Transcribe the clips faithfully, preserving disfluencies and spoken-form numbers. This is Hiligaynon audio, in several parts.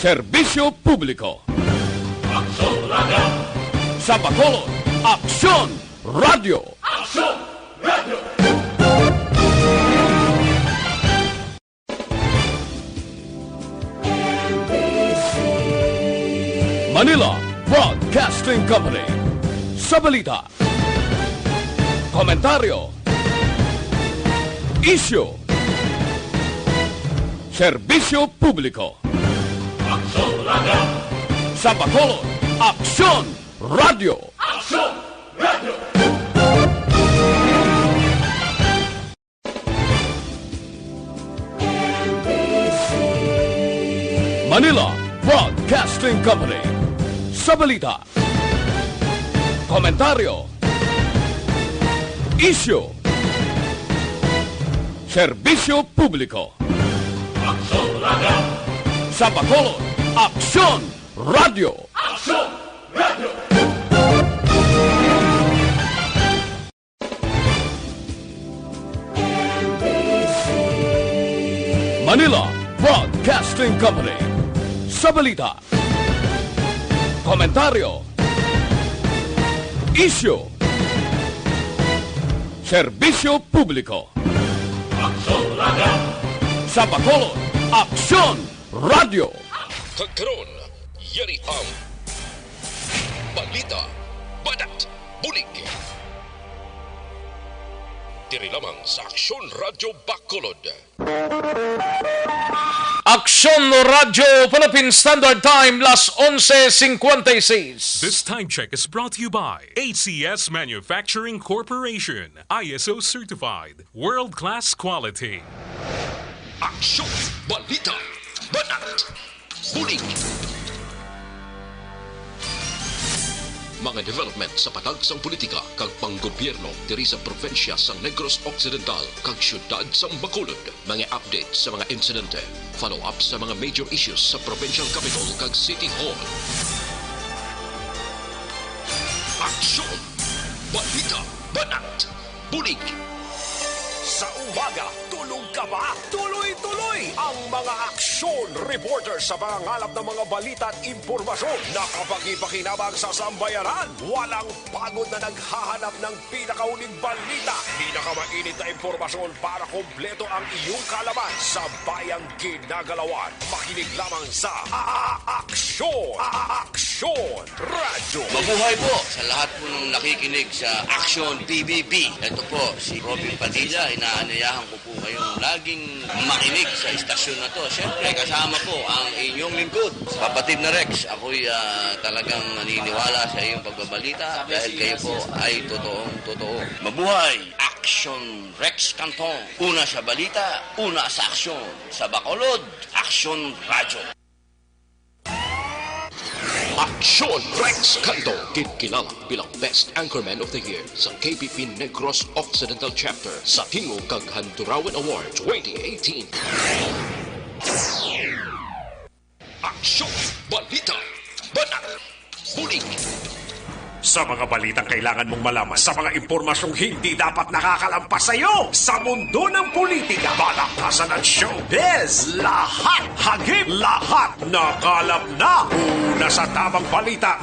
Serbisyo Publiko. Aksyon Radio. Sa Bacolod, Aksyon Radio. Aksyon Radio. Manila Broadcasting Company. Sa balita, komentaryo, isyu, serbisyo publiko. Aksyon Radio. Sa Bacolod, Aksyon Radio. Aksyon Radio. Manila Broadcasting Company. Sa balita, komentaryo, isyu, serbisyo publiko. Aksyon Radio. Sa Bacolod, Aksyon Radio. Aksyon Radio. Manila Broadcasting Company. Sa balita, komentaryo, isyu, serbisyo publiko. Aksyon Radio. Sa Bacolod, Aksyon Radio. Kag karon, yari ang balita, banat, bulig. Diri lamang sa Aksyon Radio Bacolod. Aksyon Radio Philippine Standard Time, las onse cincuenta y seis. This time check is brought to you by A C S Manufacturing Corporation, I S O certified, world-class quality. Aksyon, balita, banat, bulig. Mga development sa patag sang politika kag panggobyerno diri sa probinsya sang Negros Occidental kag siyudad sang Bacolod. Mga update sa mga insidente, follow-up sa mga major issues sa provincial capital kag city hall. Aksyon! Balita! Banat! Bulig! Sa umaga, tulog ka ba? Tuloy-tuloy ang mga aksyon reporter sa pangangalap ng mga balita at impormasyon na kapakipakinabang sa sambayanan. Walang pagod na naghahanap ng pinakahuling balita, pinakamainit na impormasyon para kompleto ang iyong kaalaman sa bayang ginagalawan. Makinig lamang sa A-, A-, Aksyon! A-, A-, Aksyon! Radyo. Mabuhay po sa lahat po ng nakikinig sa Aksyon P B B. Ito po si Robin Padilla. Inaanyayahan ko po kayong laging makinig sa istasyon na to. Siyempre, kasama po ang inyong lingkod, Kapatid na Rex. Ako'y, ah, talagang naniniwala sa iyong pagbabalita dahil kayo po ay totoong totoo. Mabuhay! Aksyon Rex Cantong. Una sa balita, una sa aksyon. Sa Bacolod, Aksyon Radyo. Aksyon Rex Canto, ginkilala bilang Best Anchorman of the Year sa K P P Negros Occidental Chapter sa Tingog kag Handurawan Award twenty eighteen. Aksyon, balita, banat, bulig. Sa mga balitang kailangan mong malaman, sa mga impormasyong hindi dapat nakakalampas sa iyo, sa mundo ng politika, balakasan at showbiz, lahat hagip, lahat nakalap na. Una sa tamang balita,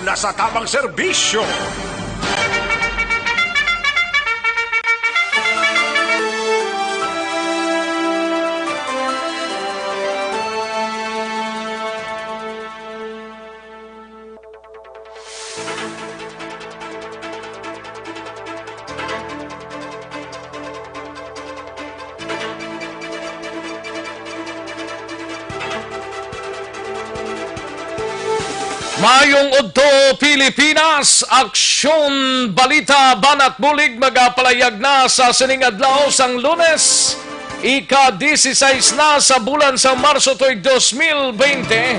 una sa tamang serbisyo. Maayong udto, Pilipinas! Aksyon, balita, banat bulig magapalayag na sa sining adlaw sang Lunes, ika dieciséis na sa bulan sa Marso tuig dos mil veinte.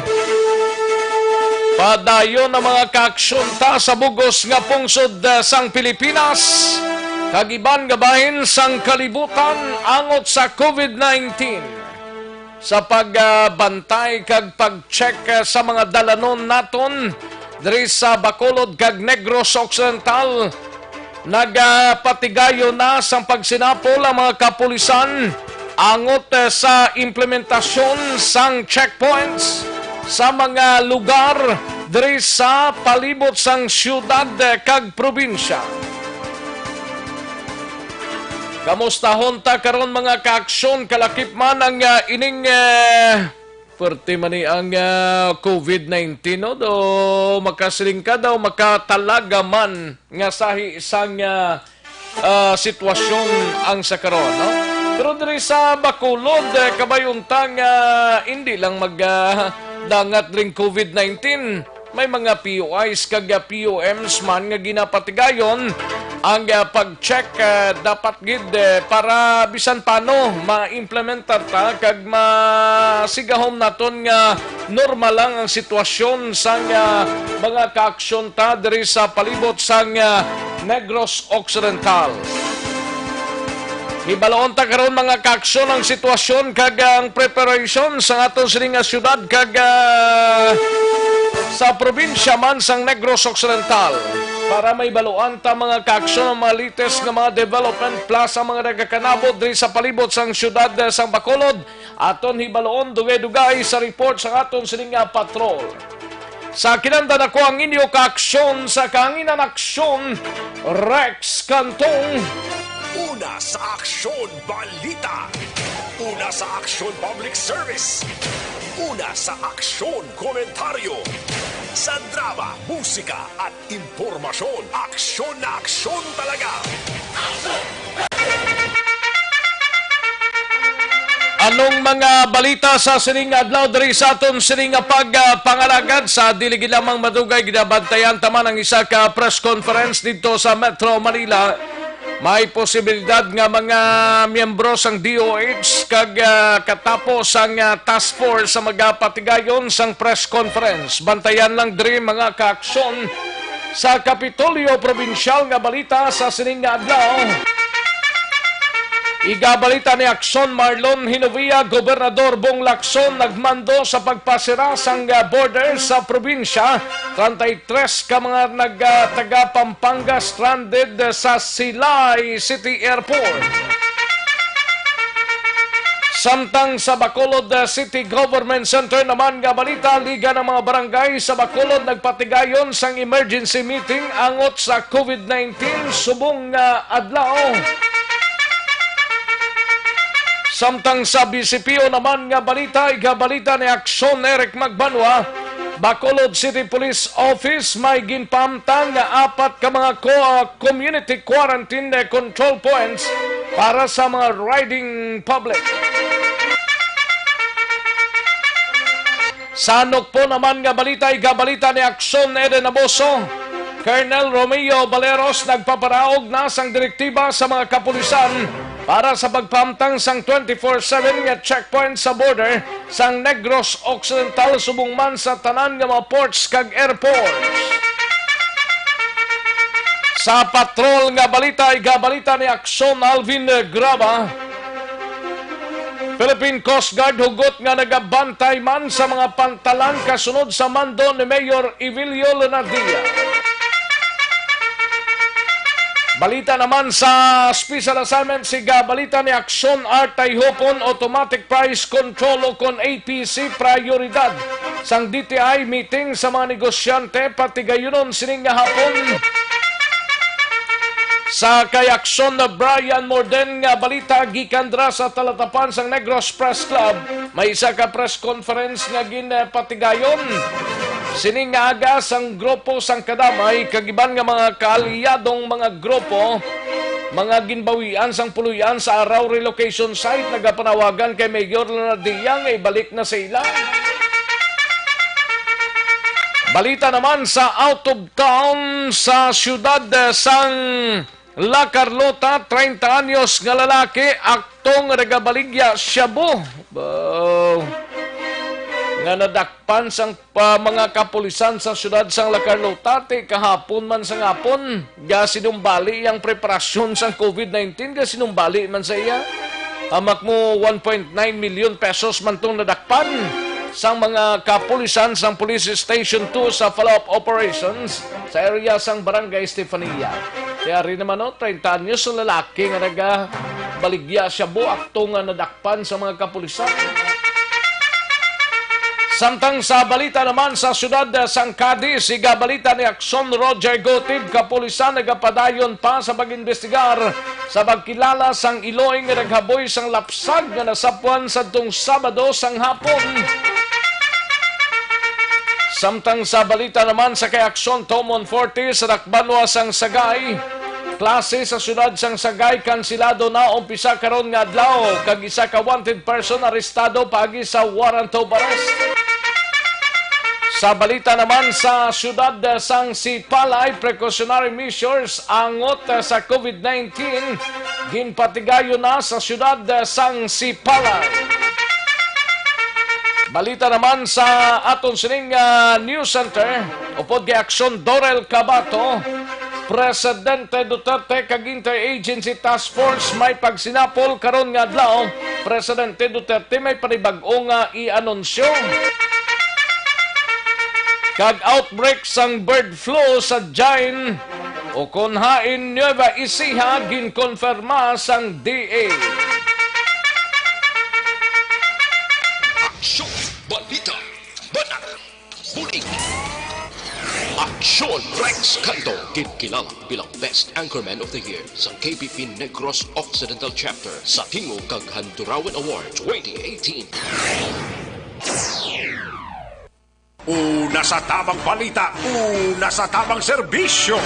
Padayon ang mga kaaksyon ta sa bugos nga pungsod, ah, sang Pilipinas kag iban nga bahin sang kalibutan angot sa COVID nineteen. Sa pagbantay kag pag-check, ah, sa mga dalanon naton diri sa Bacolod kag Negros Occidental, nagapatigayon na sang pagsinapol ang mga kapulisan angot, ah, sa implementasyon sang checkpoints sa mga lugar diri sa palibot sang siyudad kag probinsya. Kamustahon ta karon, mga kaaksyon, kalakip man ang, ah, ining, eh, perte man ni ang, ah, covid nineteen, no? Do makasiling ka daw, makatalaga man nga sahi sang, ah, ah, sitwasyon ang sa karon, no? Pero diri sa Bacolod, eh, kabay unta nga hindi lang mag, ah, dangat dring covid nineteen, may mga P O Is kag, ah, P O Ms man nga ginapatigayon ang, ah, pag-check, ah, dapat gid, eh, para bisan paano ma-implementar ta kag masigahom naton nga normal lang ang sitwasyon sang, ah, mga kaaksyon ta diri sa palibot sang, ah, Negros Occidental. Hibaloon ta karon, mga kaaksyon, ang sitwasyon kag ang preparation sa aton sini nga syudad kag, ah, sa probinsya man sang Negros Occidental. Para may baluan ta, mga kaaksyon, ang mga latest nga mga development plus ang mga nagakanabo diri sa palibot sang syudad, ah, sang Bacolod, aton hibaloon dugay-dugay sa report sa aton sini nga patrol. Sa kinanda nako ang inyo kaaksyon sa kahanginan aksyon, Rex Cantong. Una sa aksyon, balita. Una sa aksyon, public service. Una sa aksyon, komentaryo. Sa drama, musika, at impormasyon, aksyon na aksyon talaga. Anong mga balita sa sining adlaw diri sa aton sining nga pag, ah, pangalagad? Sa dili gid lamang madugay, ginabantayan ta man ang isa ka press conference didto sa Metro Manila. May posibilidad nga mga miyembro sang D O H kag, ah, katapo sang, ah, task force sa magapatigayon sang press conference. Bantayan lang diri, mga kaaksyon, sa Kapitolyo. Probinsyal nga balita sa sining nga adlaw. Igabalita ni Aksyon, Marlon Hinovia, Gobernador Bong Lacson nagmando sa pagpasira sang, ah, border sa probinsya. Treinta y tres ka mga nag, ah, taga Pampanga stranded sa Silay City Airport. Samtang sa Bacolod, ah, City Government Center naman nga balita, Liga ng mga Barangay sa Bacolod nagpatigayon sang emergency meeting angot sa covid nineteen subong nga adlaw. Samtang sa B C P O naman nga balita, igabalita ni Aksyon Eric Magbanwa, Bacolod City Police Office may ginpahamtang nga apat ka mga ko-, ah, community quarantine control points para sa mga riding public. Sa Nukpo naman nga balita, igabalita ni Aksyon Eden Aboso, Colonel Romeo Valeros nagpaparaog na sang direktiba sa mga kapulisan para sa pagpahamtang sang twenty-four seven nga checkpoint sa border sang Negros Occidental subong man sa tanan nga mga ports kag airports. Sa patrol nga balita, igabalita ni Aksyon Alvin Graba, Philippine Coast Guard hugot nga nagabantay man sa mga pantalan kasunod sa mando ni Mayor Evilio Lenadia. Balita naman sa special assignment, siga balita ni Aksyon Art Tayhopon, automatic price control o kon A P C prioridad sang D T I meeting sa mga negosyante, patigayunon sining nga hapon. Sa kay Aksyon na Brian Morden nga balita gikan dira sa talatapan sang Negros Press Club, may isa ka press conference nga ginpatigayon sining nga aga sang grupo sang Kadamay kag iban nga mga kaalyadong mga grupo, mga ginbawian sang puloy-an sa Araw Relocation Site, nagapanawagan kay Mayor Lenadia nga ibalik na sa ila. Balita naman sa out of town, sa siyudad, eh, sang La Carlota, treinta anyos nga lalaki, akto nga nagabaligya shabu. Wow. Nga nadakpan sang pa mga kapulisan sa siyudad sang La Carlota, ti kahapon man sang hapon, gasinumbali ang preparasyon sang covid nineteen, gasinumbali man sa iya. Hamak mo one point nine million pesos man tong nadakpan sang mga kapulisan sang Police Station two sa follow-up operations sa area sang Barangay Estefania. Kaya rin naman, no, treinta anyos ang lalaki nga nagabaligya shabu, akto nga nadakpan sa mga kapulisan. Samtang sa balita naman sa siyudad sang Cadiz, igabalita ni Aksyon Roger Gutib, kapulisan nagapadayon pa sa pag-imbestigar sa pagkilala sang iloy nga naghaboy sang lapsag nga nasapwan sadtong Sabado sang hapon. Samtang sa balita naman sa kay Aksyon Tomon Forte, sa Dakbanwa sang Sagay, klase sa siyudad sang Sagay kansilado na umpisa karon nga adlaw, kag isa ka wanted person arestado paagi sa warrant of arrest. Sa balita naman sa siyudad sang Sipalay, precautionary measures angot sa COVID nineteen ginpatigayon na sa siyudad sang Sipalay. Balita naman sa aton sining, ah, news center, upod kay Aksyon Dorel Cabato, Presidente Duterte kag Interagency Task Force may pagsinapol karon nga adlaw. Presidente Duterte may panibag-o nga i-anunsyo. Kag outbreak sang bird flu sa Jaén, ukon hain Nueva Ecija, ginkonfirma sang D A. Aksyon, balita, banat, bulig. Aksyon Rex Cantong, ginkilala bilang Best Anchorman of the Year sa K P P Negros Occidental Chapter sa Tingog kag Handurawan Award twenty eighteen. Una sa tamang balita, una sa tamang serbisyo.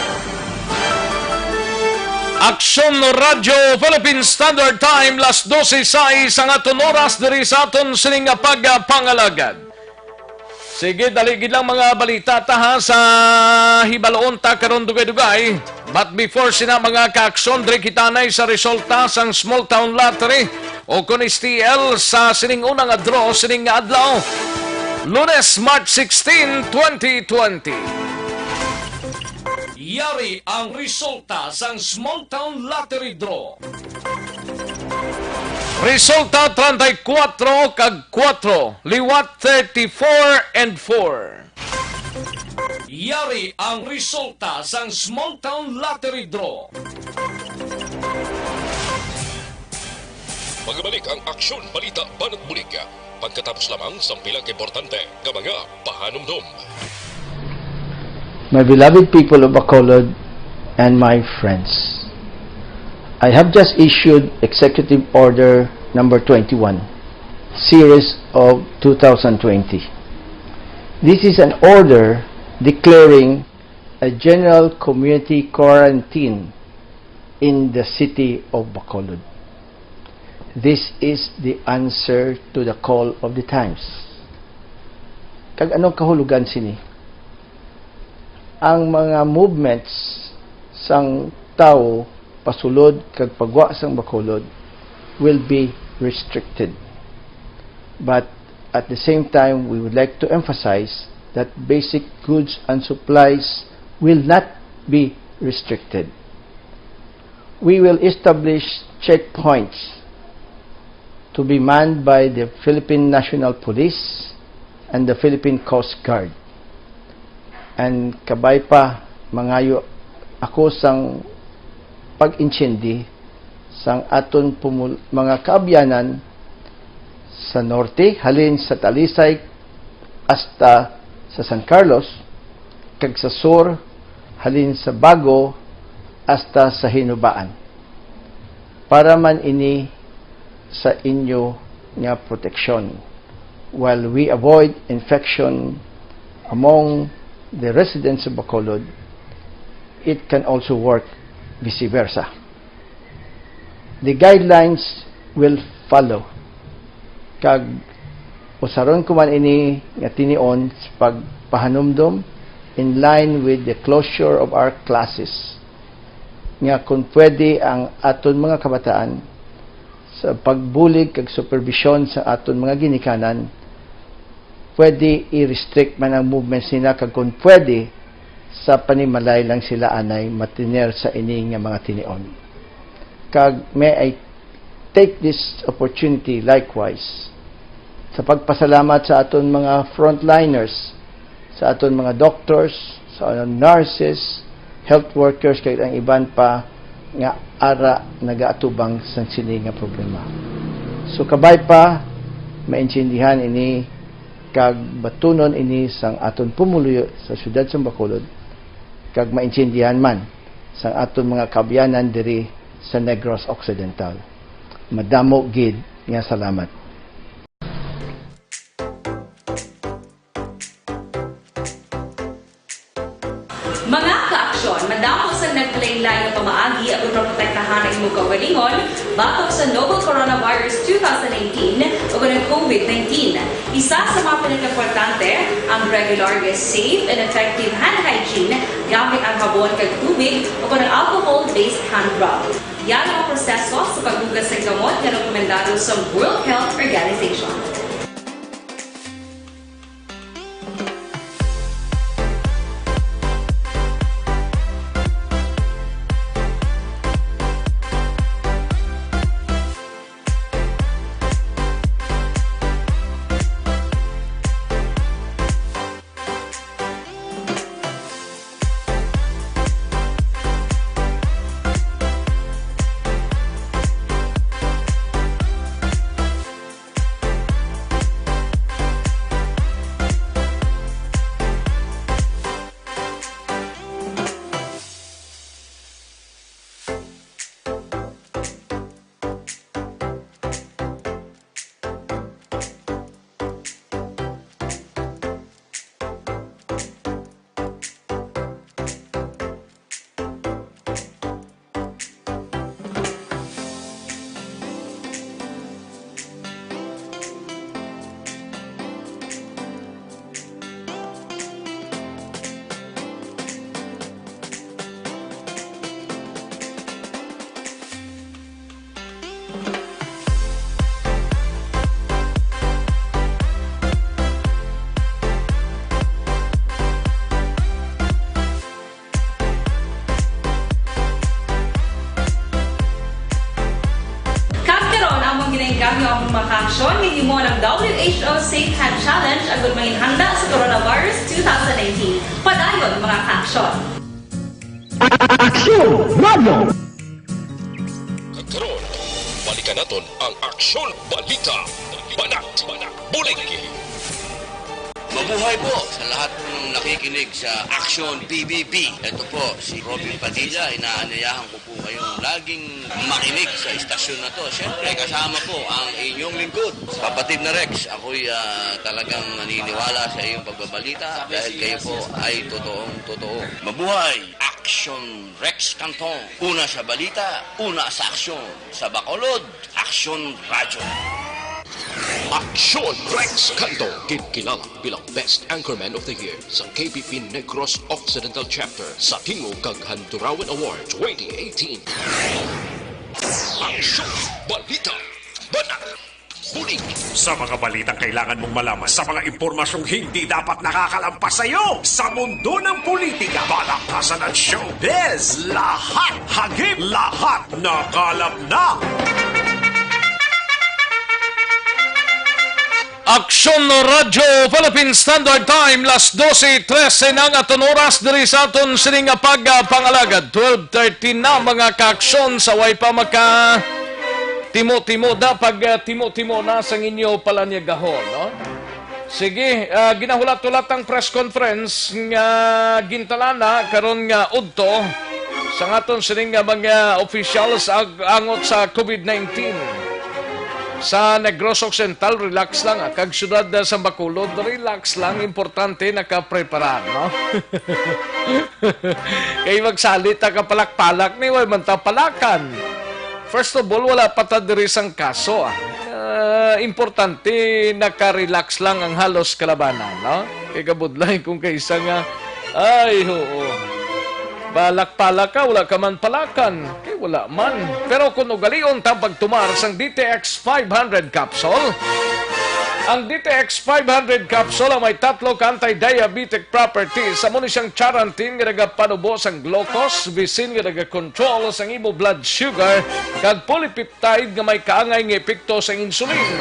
Aksyon Radyo Philippine Standard Time, las dose sais ang aton oras diri sa aton sining nga pagpangalagad. Sige, dali gid lang mga balita ta ha, sa hibaloon ta karon dugay-dugay. But before sina, mga kaaksyon, diri kita anay sa resulta sang Small Town Lottery o kon S T L sa sining una nga draw sining nga adlaw, Lunes, March sixteen, twenty twenty. Yari ang resulta sang Small Town Lottery Draw. Resulta, treinta y cuatro kag cuatro, liwat thirty-four and four. Yari ang resulta sang Small Town Lottery Draw. Magbalik ang Aksyon Balita Banat Bulig, pagkatapos lamang sang pila ka importante nga mga pahanumdom. My beloved people of Bacolod and my friends, I have just issued Executive Order Number Twenty-one, Series of two thousand twenty. This is an order declaring a general community quarantine in the city of Bacolod. This is the answer to the call of the times. Kag anong kahulugan sini? Ang mga movements sang tawo pasulod kag pagwa sang Bacolod will be restricted. But at the same time, we would like to emphasize that basic goods and supplies will not be restricted. We will establish checkpoints to be manned by the Philippine National Police and the Philippine Coast Guard. And kabay pa, mangayo ako sang pag-intindi sang aton pumul-, mga kaabyanan sa norte, halin sa Talisay hasta sa San Carlos, kag sa sur, halin sa Bago hasta sa Hinubaan, para man ini sa inyo nga proteksyon, while we avoid infection among the residents of Bacolod. It can also work vice versa. The guidelines will follow, kag usaron ko man ini nga tinion sa pagpahanumdom in line with the closure of our classes, nga kung pwede ang aton mga kabataan sa pagbulig kag superbisyon sa aton mga ginikanan, pwede i-restrict man ang movements nila, kag kung pwede, sa panimalay lang sila anay matiner sa ini nga mga tinion. Kag may I take this opportunity likewise sa pagpasalamat sa aton mga frontliners, sa aton mga doctors, sa aton nurses, health workers, kag ang iban pa nga ara nagaatubang sa sini nga problema. So, kabay pa, maintindihan ini Kag batunon ini sang aton pumuluyo sa siyudad sang Bacolod, kag maintindihan man sang aton mga kaabyanan diri sa Negros Occidental. Madamo gid nga salamat. Mga kaaksyon, madamo sang naglain-lain nga pamaagi aron maprotektahan ang imong kaugalingon batok sa novel coronavirus two thousand nineteen o ang COVID nineteen. Isa sa mga pinakaimportante ang regular nga safe and effective hand hygiene gamit ang habon kag tubig o ang alcohol-based hand rub. Yan ang proseso sa paghugas sa gamot nga rekomendado sa World Health Organization. Kag karon, among ginainggam ang mga kaaksyon nga himo ng W H O Safe Hand Challenge agud manginhanda sa coronavirus two thousand nineteen. Padayon, mga kaaksyon. Aksyon Radyo! Kag karon, balikan naton ang Aksyon Balita. Banat, banat, bulig. Mabuhay po sa lahat ng nakikinig sa Aksyon P B B. Ito po si Robin Padilla. Inaanyayahan ko po kayong laging makinig sa istasyon na to. Siyempre, kasama po ang inyong lingkod, Kapatid na Rex. Ako'y, ah, talagang naniniwala sa iyong pagbabalita dahil kayo po ay totoong totoo. Mabuhay! Aksyon Rex Canton. Una sa balita, una sa aksyon. Sa Bacolod, Aksyon Radyo. Aksyon Rex Canton, ginkilala bilang Best Anchorman of the Year sa K P P Negros Occidental Chapter sa Tingog kag Handurawan Award twenty eighteen. Aksyon, balita, banat, bulig. Sa mga balitang kailangan mong malaman, sa mga impormasyong hindi dapat nakakalampas sa iyo, sa mundo ng politika, balaktasan at showbiz, lahat hagip, lahat nakalap na. Aksyon Radyo Philippine Standard Time, las dose trese na ang aton oras diri sa aton sining nga pagpangalagad. Twelve thirty na, mga kaaksyon, sa way pa maka timo-timo da, pag, ah, timo-timo na sang inyo palanyagahon, no? Sige, ah, ginahulat-hulat ang press conference nga gintalana karon nga udto sa aton sining nga mga officials ag-, angot sa COVID nineteen. Sa Negros Occidental, relax lang, ah. Kag siyudad, ah, sa Bacolod, relax lang. Importante, nakaprepara, no? Kay magsalit ta ka palak-palak ni, way man ta palakan. First of all, wala pa ta diri sang kaso, ah. Ah, importante, naka-relax lang ang halos kalabanan, no? Kay kabudlay kung kaisa nga, ay, oo. Palak-palak ka, wala ka man palakan. Kay wala man. Pero kung ugalion ta ang pagtumar sang D T X five hundred capsule, ang D T X five hundred capsule ang may tatlo ka anti-diabetic properties. Amo ni siyang charantin nga nagapanubo sang glucose, bisin nga nagakontrol sang imo blood sugar, kag polypeptide nga may kaangay nga epekto sa insulin.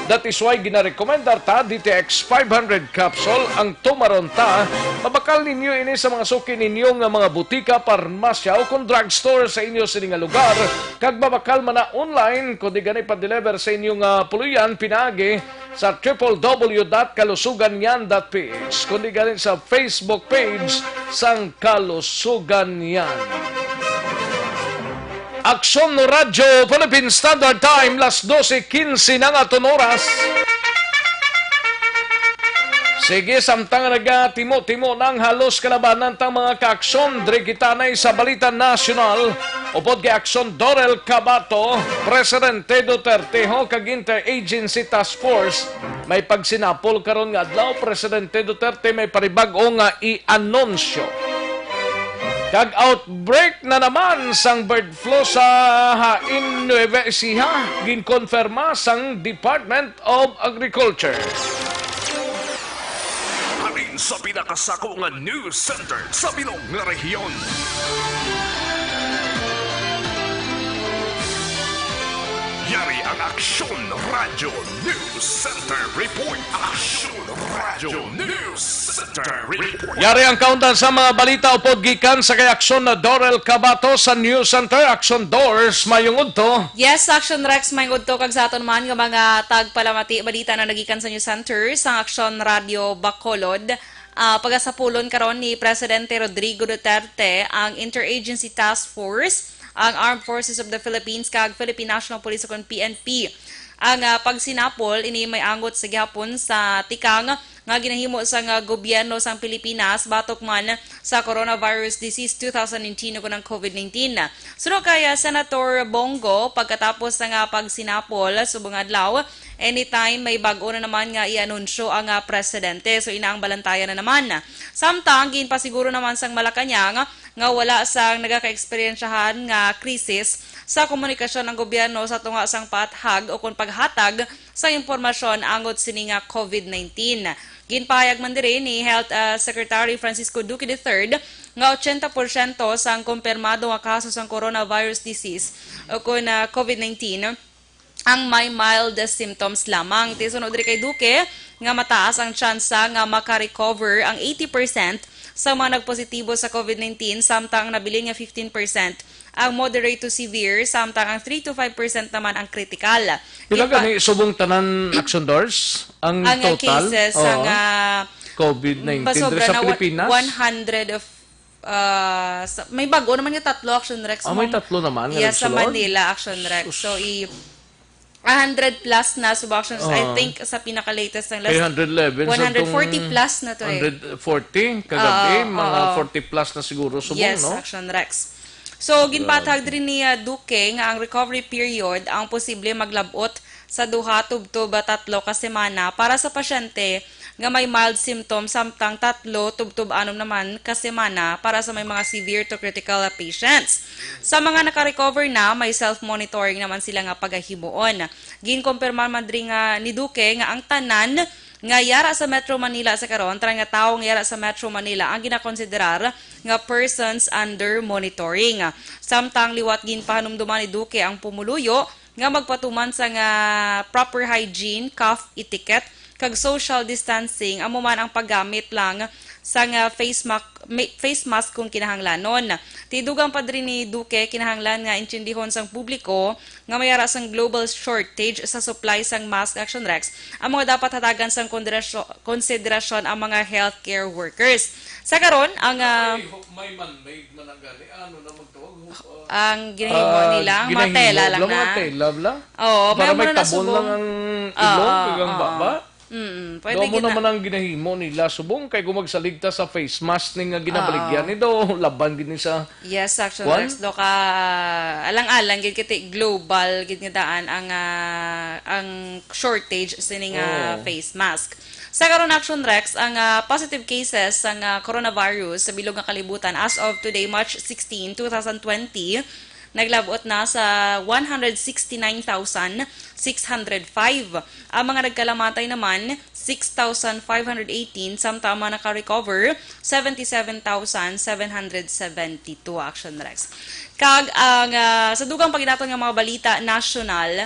That is why ginarekomendar ta D T X five hundred capsule ang tumaron ta. Mabakal ninyo ini sa mga suki ninyo nga mga butika, parmasya, o kon drugstore sa inyo sini nga lugar, kag mabakal man na online, kundi gani pa-deliver sa inyo nga puloy-an pinaagi sa triple W dot kalusugan yan dot P H, kundi gani sa Facebook page sang Kalusugan Yan. Aksyon Radyo Philippine Standard Time, las dose quince na nga aton oras. Sige, samtang nagatimo-timo na ang halos kalabanan tang mga kaaksyon, diri kita na sa balita nasyonal. Upod kay Aksyon Dorel Cabato, Presidente Duterte ho kag Interagency Task Force may pagsinapol karon nga adlaw. Presidente Duterte may panibag-o nga i-anunsyo. Kag outbreak na naman sang bird flu sa Hain Nueva Ecija, ginkonfirma sang Department of Agriculture. Halin sa pinakasako nga news center sa bilog nga rehiyon. Yari ang Aksyon Radyo News Center Report. Aksyon Radyo News Center Report. Yari ang kaundan sa mga balita upod gikan sa kay Aksyon na Dorel Cabato sa News Center. Aksyon Dors, mayong udto. Yes, Aksyon Rex, mayong udto kag sa aton man nga mga tagpalamati. Balita na nagikan sa News Center sang Aksyon Radyo Bacolod. Ah, pagasapulon karon ni Presidente Rodrigo Duterte ang Interagency Task Force, ang Armed Forces of the Philippines kag Philippine National Police, ukon P N P. Ang, ah, pagsinapol ini may angot sa gihapon sa tikang nga ginahimo sang, ah, gobyerno sang Pilipinas batok man sa coronavirus disease two thousand nineteen, ukon ang COVID nineteen. Suno kay, ah, Senator Bong Go, pagkatapos sang, ah, pagsinapol subong adlaw, anytime may bag-o na naman nga i-anunsyo ang, ah, presidente. So, ina ang balantayan na naman. Samtang, ginpasiguro naman sang Malacañang nga wala sang nagakaeksperyensyahan nga krisis sa komunikasyon ang gobyerno sa tunga sang paathag ukon paghatag sang impormasyon angot sini nga COVID nineteen. Ginpahayag man diri ni Health, ah, Secretary Francisco Duque the third nga ochenta porsyento sang kumpirmado nga kaso sang coronavirus disease ukon, ah, COVID nineteen ang may mild symptoms lamang. Ti suno diri kay Duque nga mataas ang tsansa nga maka-recover ang eighty percent sa mga nagpositibo sa COVID nineteen, samtang ang nabilin nga fifteen percent ang moderate to severe, samtang ang three to five percent naman ang critical. Pila Ginpa- gani subong tanan, Action Doors? Ang Ang, uh, total? cases Oo. ang, uh, COVID nineteen pasobra diri sa na wa-, Pilipinas? one hundred of, uh, sa, may bag-o naman nga tatlo, Action Rex, Ah, may mong tatlo naman nga Yes, sa nagsulod? Manila, Action Rex. Sus. So, i-, a hundred plus na subong, Action Rex. I Oo. think sa pinaka-latest ng last Kay hundred eleven sa one hundred forty tong plus na to eh. hundred forty kagabi, Oo, mga oo. forty plus na siguro subong, Yes, no? Action Rex. So, Grabe. ginpatag diri ni, ah, Duque nga ang recovery period ang posible maglab-ot sa duha tubtob, ah, tatlo ka semana para sa pasyente nga may mild symptoms, samtang tatlo tubtob anom naman ka semana para sa may mga severe to critical, ah, patients. Sa mga naka-recover na, may self-monitoring naman sila nga pagahimuon. Ginkumpirma man diri nga ni Duque nga ang tanan nga yara sa Metro Manila sa karon, tanan nga tawo nga yara sa Metro Manila ang ginakonsiderar nga persons under monitoring. Samtang liwat ginpahanumduman ni Duque ang pumuluyo nga magpatuman sa nga proper hygiene, cough etiquette, kag social distancing, amo man ang paggamit lang sa nga face mask, ma-, face mask kung kinahanglanon. Ti dugang pa diri ni Duque, kinahanglan nga intindihon sang publiko nga may ara sang global shortage sa supply sang mask, Action Rex, ang mga dapat hatagan sang konderasyo-, konsiderasyon ang mga healthcare workers. Sa karon, ang, ah, May, may man-made man ang gani. Ano na magtawag? Ang ginahimo Ah, nila, ang mga ginahimo tela lang lang, mga na. tela lang. Oo, Para may may muna tabon nasubong. lang ang ilong, Oo, kag ang oo. baba. Mm, pwede Daw mo gina- naman ang ginahimo nila. Subong kay kung magsaligta sa face mask ni nga ginabaligyan Oo. ni daw, laban gid ni sa Yes, Action Kwan? Rex, do ka alang-alang gid kiti global gid nga daan ang, ah, ang shortage sini nga Oo. face mask. Sa karon, Action Rex, ang, ah, positive cases sang, ah, coronavirus sa bilog nga kalibutan as of today, March sixteen, two thousand twenty, naglab-ot na sa one hundred sixty-nine thousand six hundred five. Ang mga nagkalamatay naman, six thousand five hundred eighteen, samtang ang mga naka-recover, seventy-seven thousand seven hundred seventy-two, Action Rex. Kag ang, ah, sa dugang pa gid naton nga mga balita nasyonal,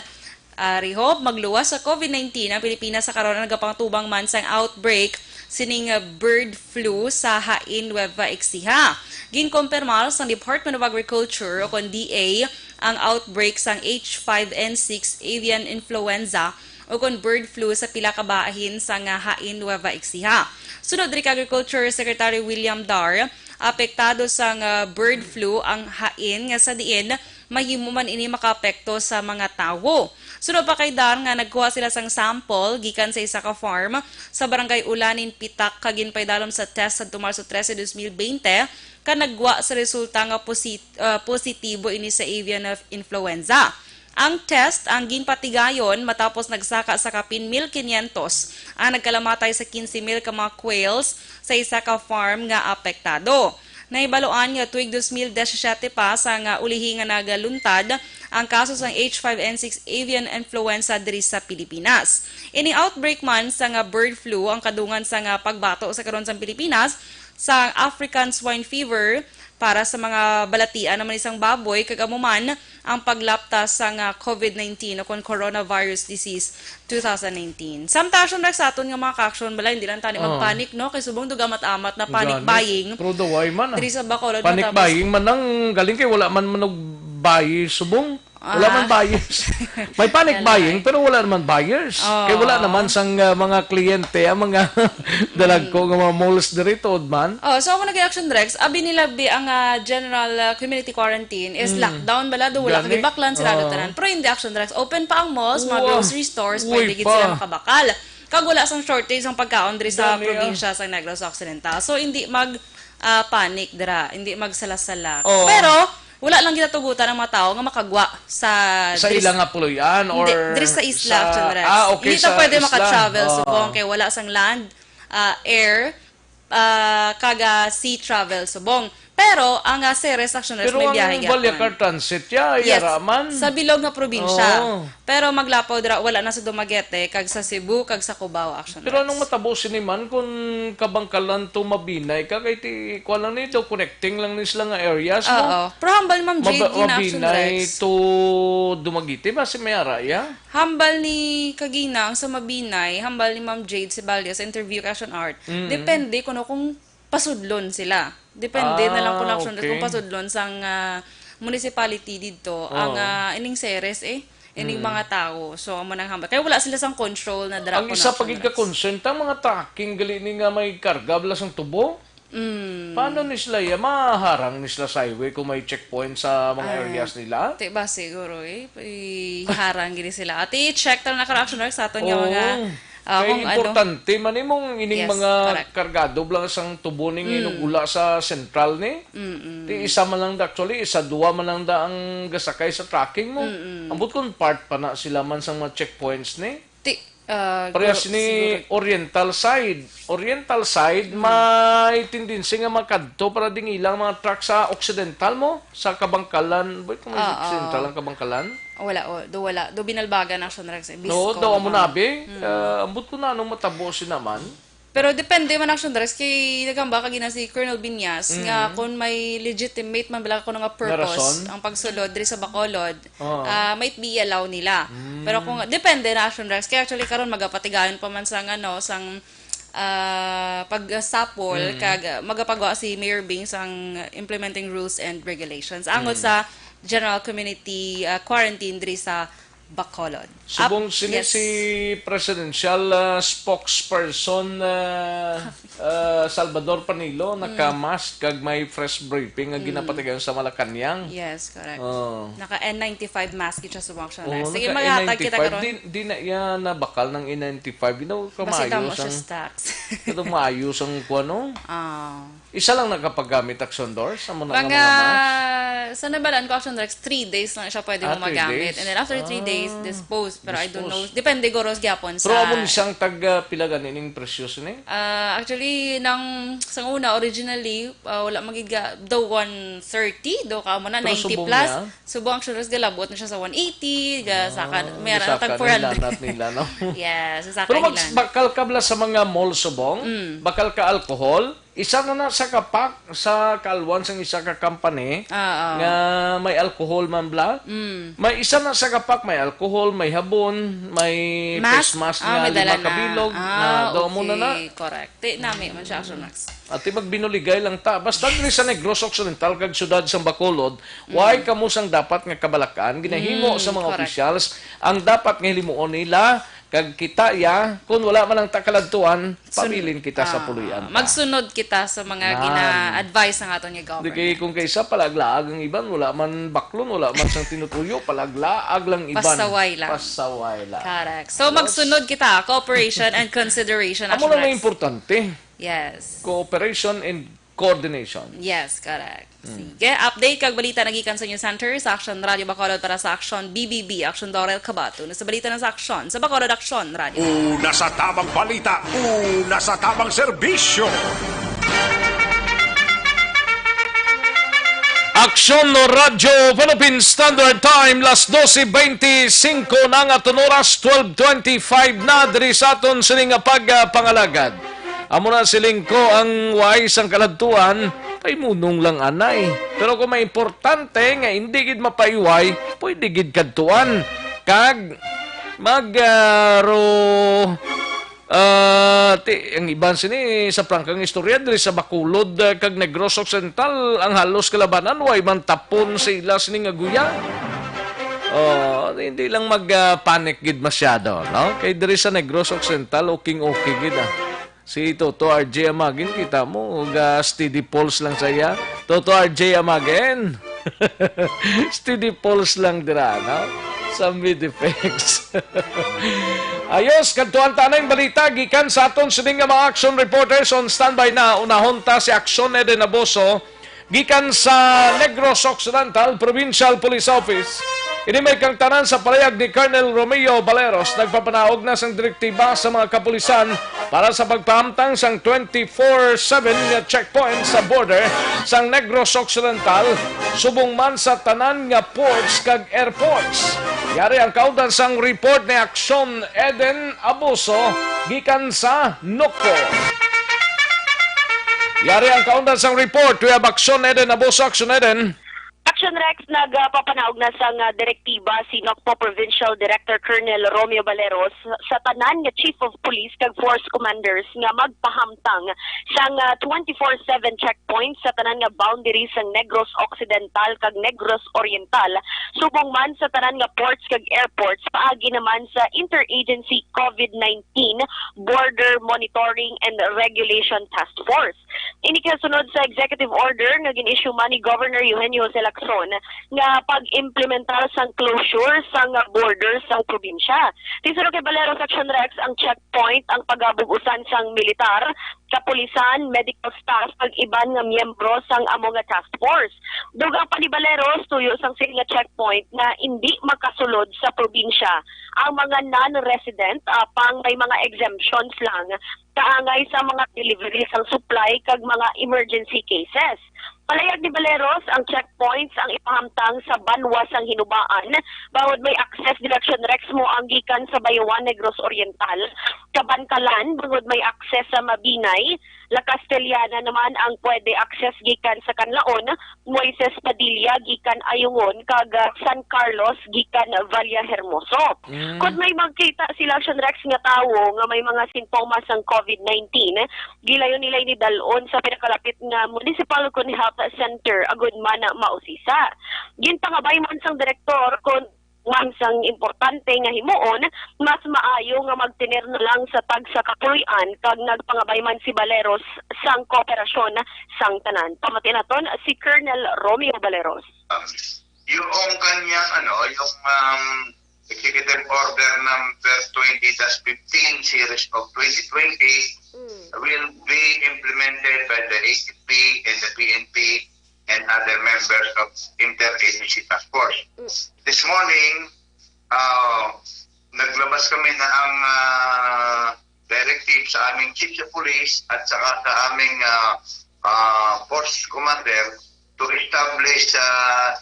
ah, rihob, magluwas sa COVID nineteen ang Pilipinas sa karon, ang nagapangtubang man sang outbreak sining, ah, bird flu sa Hain Nueva Ecija. Ginkumpirmar sang Department of Agriculture o kon D A ang outbreak sang H five N six avian influenza ukon bird flu sa pila ka bahin sa nga hain Nueva Ecija. Sunod diri kay Agriculture Secretary William Dar, apektado sang bird flu ang hain nga sa diin mahimo man ini makaapekto sa mga tawo. Sunod pa kay Dar nga nagkuha sila sang sample gikan sa isa ka farm sa Barangay Ulanin, Pitak, kag ginpaidalom sa test sadto Marso trese, dos mil bente, kag nagwa sa resulta nga posi-, ah, positibo ini sa avian influenza. Ang test ang ginpatigayon matapos nagsaka sa kapin mil kinyentos ang nagkalamatay sa quince mil ka mga quails sa isa ka farm nga apektado. Nahibaluan nga tuig dos mil disisiete pa sa nga ulihi nga nagaluntad ang kaso sang H five N six avian influenza diri sa Pilipinas. Ini outbreak man sa nga bird flu ang kadungan sa nga pagbato sa karon sa Pilipinas sa African swine fever para sa mga balatian naman isang baboy, kag amo man ang paglapta sa nga COVID nineteen o kon coronavirus disease two thousand nineteen. Samtang action ra sa aton nga mga ka-action, bala, hindi lang tani Oo. magpanic, no? Kay subong dugamat-amat na panic Gani. buying Pero daway man, ah. diri sa Bacolod, Panic matapos buying man ang galing kay wala man manog buy subong. Wala Ah. man buyers. May panic Wala buying, lang. pero wala naman buyers. Oo. Kay wala naman sang, ah, mga kliyente ang mga dalagko nga mga malls diri, tuod man. Oh, so amo na gid, Action Rex, abi nila bi ang, ah, general, ah, community quarantine is Mm. lockdown bala, do wala Gani. kami baklan sila do Oo. tanan. Pero hindi, Action Rex, open pa ang malls, mga Wa-, grocery stores, uy pwede gid pa. sila makabakal. Kag wala sang shortage ang pagkaon diri sa Gani, ah. probinsya sa Negros Occidental. So hindi mag, ah, panic dira, hindi magsala-sala. Oo. Pero wala lang ginatugutan ang mga tawo nga makagwa sa Sa diri ila nga puloy-an Hindi, or diri sa isla, sa, Action Rex. ah, okay, Hindi ta sa pwede isla. maka-travel Oo. subong kay wala sang land, ah, air, ah, kag, ah, sea travel subong. Pero ang, ah, Ceres, Action Rex, Pero may ang biyahe gyapon. Vallecar Transit, ya, Yes, yara man. sa bilog nga probinsya. Oo. Pero maglapaw dira, wala na sa Dumaguete, kag sa Cebu, kag sa Cubao, Action Pero Rex. anong matabo sini man kung Kabangkalan to Mabinay ka? Kay ti, kuwan lang ni, daw connecting lang ni sila nga areas, no? Oo. Pero hambal ni Ma'am Jade, Maba-, gina, Action Mabinay Rex. to Dumaguete, basi may ara, ya? Hambal ni kagina ang sa Mabinay, hambal ni Ma'am Jade Sibalias sa interview kay Action Art. Mm. Depende kuno kung pasudlon sila. Depende na lang kung Ah, Action Art okay. kung pasudlon sang, ah, municipality didto ang, Oo. ah, ining Ceres eh, ining Mm. mga tawo. So, amo nang hambal. Kaya wala sila sang control na dira Ang kuno isa Action pa gid ka Rex. concern, tang mga trucking gali ni nga may karga bala sang tubo. Mm. Paano ni sila, ya, maharang ni sila sa highway kung may checkpoint sa mga Ah, areas nila? Di ba siguro eh? Iharang gini sila. Ati, i-check ta na ka, Action Rex, sa aton nga Oo. mga, ah, Kay kung ano. importante man imong ining Yes, mga correct. kargado bala sang tubo ning Mm. inugula sa sentral ni. Mm-mm. Di isa man lang da, actually, isa, duwa man lang da ang gasakay sa trucking mo. Mm-mm. Ambot kung part pa na sila man sang mga checkpoints ni. Ti, ah, Parehas guro-, ni siguro. Oriental side. Oriental side, Mm. may tendency nga makadto para ding ilang mga truck sa Occidental mo, sa Kabangkalan. Boy, kung may Oo. Occidental ang Kabangkalan? Wala, o, do wala. Do binalbagan na siya, Rex, eh. No, Bisco, daw amo ah. nabi. Mm. Ah, ambot ko na anong matabo si naman. Pero depende man, Action Rex, kay nagamba ka gina si Colonel Binyas Mm. nga kung may legitimate man bala kuno nga Nga purpose rason? ang pagsulod diri sa Bacolod, Oo. ah, might be i-allow nila. Mm. Pero kung, depende na, Action Rex. Kaya actually karon magapatigayon pa man sang, ano, sang, ah, pagsapol Mm. kag, ah, magapagawa si Mayor Bing sang implementing rules and regulations angot Mm. sa general community, ah, quarantine diri sa Bacolod. Subong Up, sini yes. si presidential, ah, spokesperson, ah, ah, Salvador Panilo, Mm. naka-mask kag may press briefing nga Mm. ginapatigayon sa Malacañang. Yes, correct. Oh. Naka N ninety-five mask siya subong siya. Oh, Sige, naka maghatag kita N ninety-five. karon. Di, di na iya nabakal ng N ninety-five. You know, Basta kamayo damo siya sang, stocks. Ito maayo sang kuwan, no? Ah. Isa lang nakapagamit, Action Doors, sa mga, Mga, mga mask? sa nabalaan ko, Action Rex, three days lang siya pwede Ah, mo three magamit. days? And then after three days, Ah, dispose. Pero I don't know. dispose. Depende, guros, gyapon Pero sa amo ni siyang tag, ah, pila gani ning presyo sini? Ah, actually, nang sa una, originally, ah, wala magiga, daw one thirty, daw ka mo na, Pero ninety subong plus. niya? Subong, Action Doors, galabot na siya sa one eighty, ga, Ah, saka, may ara, gisaka tag four hundred. na nilanat nila, no? Yes, saka Pero mag-, nila. bakal ka bala sa mga mall subong? Mm. Bakal ka alcohol? Isa na na sa kapak sa kaalwan sang isa ka company Oo. nga may alcohol man bla. Mm. May isa na sa kapak, may alcohol, may habon, may Mask? face mask Ah, nga may dala lima ka na. bilog. Ah, Na, daw mo na na. okay. Correct. Ti, nami man siya, Action Max. Ati, magbinuligay lang ta. Basta diri sa Negros Occidental kag siyudad sang Bacolod, Mm. why kamo sang dapat nga kabalakan? Ginahimo Mm, sa mga correct. officials ang dapat nga hilimuon nila Kag kita ya, kung wala man ang takaladtuan, Sun- pabilin kita sa Ah, puloy-an ta. Magsunod kita sa mga Nan. gina-advise sang aton nga Di kay government. kung kaysa palaglaag ang iban, wala man baklon, wala man sang tinutuyo, palaglaag lang iban. Pasaway lang. Pasaway lang. Correct. So, Ayos. magsunod kita, cooperation and consideration, Amo lang may Action Rex. importante. Yes. Cooperation and coordination. Yes, correct. Sige. Update kag balita nagikan sa News Center sa Action Radio Bacolod para sa Action B B B, Action Dorel Kabato. Na sa balita na sa Action, sa Bacolod Action Radio. Una sa tamang balita, una sa tamang serbisyo. Aksyon no Radyo Philippine Standard Time, las doce veinticinco na nga aton oras, twelve twenty-five na diri sa aton sini nga pagpangalagad. Amo na siling ko ang way sang kaladtuan, paimunong lang anay. Pero kung may importante nga hindi gid mapaiway, pwede gid kadtuan. Kag mag ah, ro, ah, ti, ang iban sini sa prangkang istorya diri sa Bacolod, ah, kag Negros Occidental, ang halos kalabanan way man tapon sa ila sini nga guya. Oh, hindi lang mag ah, panic gid masyado, no? Kay diri sa Negros Occidental, okay okay gid ah. Si Toto R J Amagin, kita mo, ga steady pulse lang sa iya. Toto R J Amagin. Steady pulse lang dira, no? Sa Midifex. Ayos, kadtuan ta na yung balita gikan sa aton sining nga mga action reporters on standby na. Unahon ta si Action Eden Abuso gikan sa Negros Occidental Provincial Police Office. Ini may kangtanan sa palayag ni Colonel Romeo Baleros, nagpapanaog na sang direktiba sa mga kapulisan para sa pagpahamtang sang twenty-four seven nga checkpoint sa border sang Negros Occidental, subong man sa tanan nga ports kag airports. Yari ang kaundan sang report ni Aksyon Eden Abuso gikan sa Nocpo. Yari ang kaundan sang report. We have Aksyon Eden Abuso. Aksyon Eden. Action Rex, nagapapanaog na sang, ah, direktiba si Nocpo Provincial Director Colonel Romeo Baleros sa tanan nga Chief of Police kag Force Commanders nga magpahamtang sang, ah, twenty-four seven checkpoints sa tanan nga boundaries sang Negros Occidental kag Negros Oriental, subong man sa tanan nga ports kag airports paagi naman sa Interagency COVID nineteen Border Monitoring and Regulation Task Force. Ini kasunod sa executive order nga gin-issue man ni Governor Eugenio Jose Lacson nga pag-implementar sang closure sang border sang probinsya. Ti suno kay Baleros, Action Rex, ang checkpoint ang pagabug-usan sang militar, kapulisan, medical staff, kag iban nga miyembro sang amo nga task force. Dugang pa ni Baleros, tuyo sang sini nga checkpoint nga indi makasulod sa probinsya ang mga non-resident, apang may mga exemptions lang kaangay sa mga delivery sang supply kag mga emergency cases. Palayag ni Baleros, ang checkpoints ang ipahamtang sa banwa sang Hinubaan, bangod may access, Direction Rex, mo ang gikan sa Bayawan, Negros Oriental, Kabankalan, bangod may access sa Mabinay, La Castellana naman ang pwede access gikan sa Canlaon, Moises Padilla gikan Ayungon, kag, ah, San Carlos gikan Vallahermoso. Mm. Kon may makita sila, Action Rex, nga tawo nga may mga sintomas sang COVID nineteen, gilayon nila ini dal-on sa pinakalapit nga municipal kon health center agud man mausisa. Ginpangabay man sang direktor kon man sang importante nga himuon, mas maayo nga magtener na lang sa tagsa ka puloy-an, kag nagpangabay man si Baleros sang kooperasyon sang tanan. Pamati naton si Colonel Romeo Baleros. Yung kanyang, ano, yung, um, Executive Order number twenty dash fifteen series of twenty twenty Mm. will be implemented by the A C P and the P N P and other members of Interagency Task Force. Mm. This morning, ah, naglabas kami na ang, ah, directive sa aming Chief of Police at saka sa aming, ah, ah, Force Commander to establish, ah,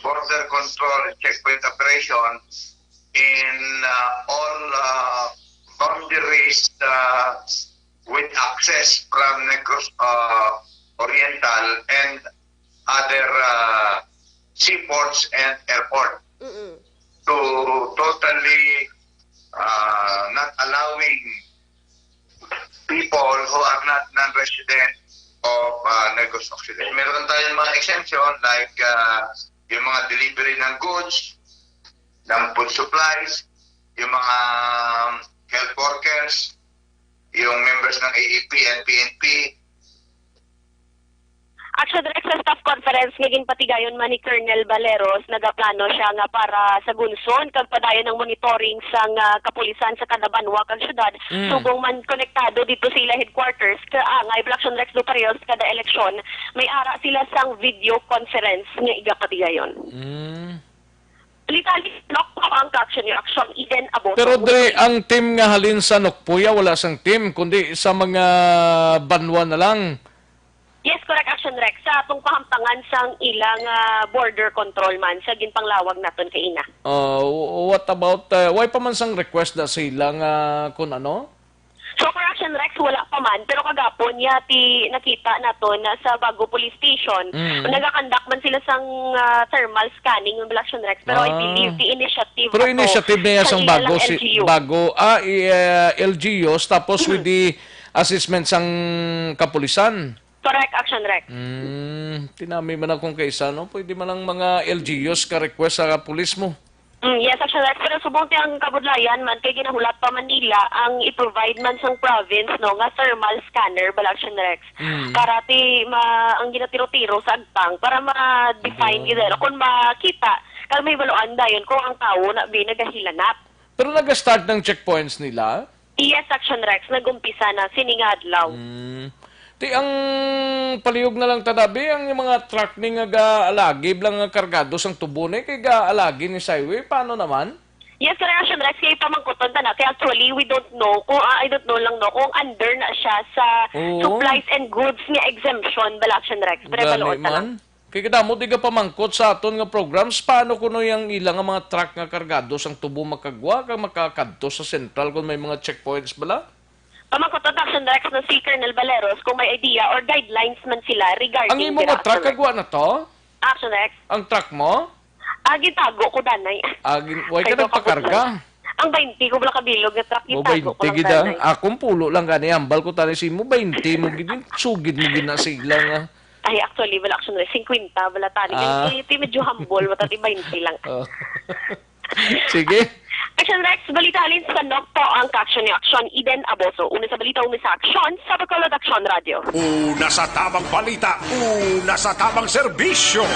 border control checkpoint operation in, ah, all, ah, boundaries, ah, with access from Negros, ah, Oriental and other, ah, seaports and airport Mm-mm. to totally, ah, not allowing people who are not non-resident of, ah, Negros Occidental. Meron tayong mga exemption like, ah, yung mga delivery ng goods, ng food supplies, yung mga health workers, yung members ng A A P and P N P. Action Rex, sa staff conference nga ginpatigayon man ni Colonel Baleros, nagaplano siya nga para sa gunson kag padayon ang monitoring sang, ah, kapulisan sa kada banwa kag syudad, Mm. subong man konektado dito sa ila headquarters, ka angay Action Rex do pareho sa kada eleksyon, may ara sila sang video conference nga igapatigayon. Mm. Literal, no, ang action ni Action Eden Aboto. Pero diri ang team nga halin sa Nokpuya, wala sang team, kundi sa mga banwa na lang. Yes, correct, Action Rex. Sa atong pahamtangan sang ilang, ah, border control man sa ginpanglawag naton kaina. Uh, what about, uh, why pa man sang request na sila nga kun ano? So, correction, Rex, wala pa man. Pero kagapon, ya, ti nakita naton na sa Bago Police Station, Mm. nagakandak man sila sang, ah, thermal scanning ng Action Rex. Pero I Ah. believe the initiative Pero ato initiative na yan sang sang Bago, ilang si, L G U. Bago, ah, i-, ah, L G Us, tapos with Mm-hmm. the assessment sang kapulisan. Correct, Action Rex. Mm, tinami man akong kaisa, no? Pwede man ang mga L G Us ka-request sa pulis mo. Mm, yes, Action Rex. Pero subong ti ang kabudlayan man kay ginahulat pa man nila ang i-provide man sang province, no, nga thermal scanner bala, Action Rex. Mm. Para ti ma-, ang ginatiro-tiro sa agtang para ma-define Yun. gid, ano, kung makita, kag may baluan dayon kung ang tawo na bi nagahilanat. Pero naga-start ng checkpoints nila? Yes, Action Rex, nag-umpisa na sini nga adlaw. Mm. Ti ang palihog na lang tanabi, ang mga truck ni nga gaalagi lang nga kargado sang tubo ni kay gaalagi ni sa highway, paano naman? Yes, correct, Action Rex, kay pamangkuton ta na. Kay actually, we don't know kung, ah, I don't know lang, no, kung under na siya sa Oo. supplies and goods nga exemption bala, Action Rex. Pero Gani baluon ta lang. man. Kay kadamo di ka pamangkot sa aton nga programs, paano kuno yang ila nga mga truck nga kargado sang tubo makagwa kag makakadto sa sentral kung may mga checkpoints bala? Pamangkot ang Action Rex na si Colonel Baleros kung may idea or guidelines man sila regarding Ang imo dira, nga truck Action Rex. kagwa na to? Action Rex. Ang truck mo? Ah, gitago ko danay. Ah, gin-, why ka Kay nagpakarga? Ang baynte ko bala kabilog nga truck, O, gitago ko baynte lang gid, ah. danay. Akong pulo lang gani, hambal ko tani sa imo, baynte mo gid, sugid mo gid na sa ila nga. Ay, actually, wala, Action Rex, singkwenta bala tani. Ah. Kay, kay medyo humble, wala ti baynte lang. Oh. Sige. Action Rex, balita halin sa Nokpo ang Action ni Action Eden Aboso. Una sa balita, una sa aksyon, sa Bacolod Action Radio. Una sa tamang balita, una sa tamang serbisyo.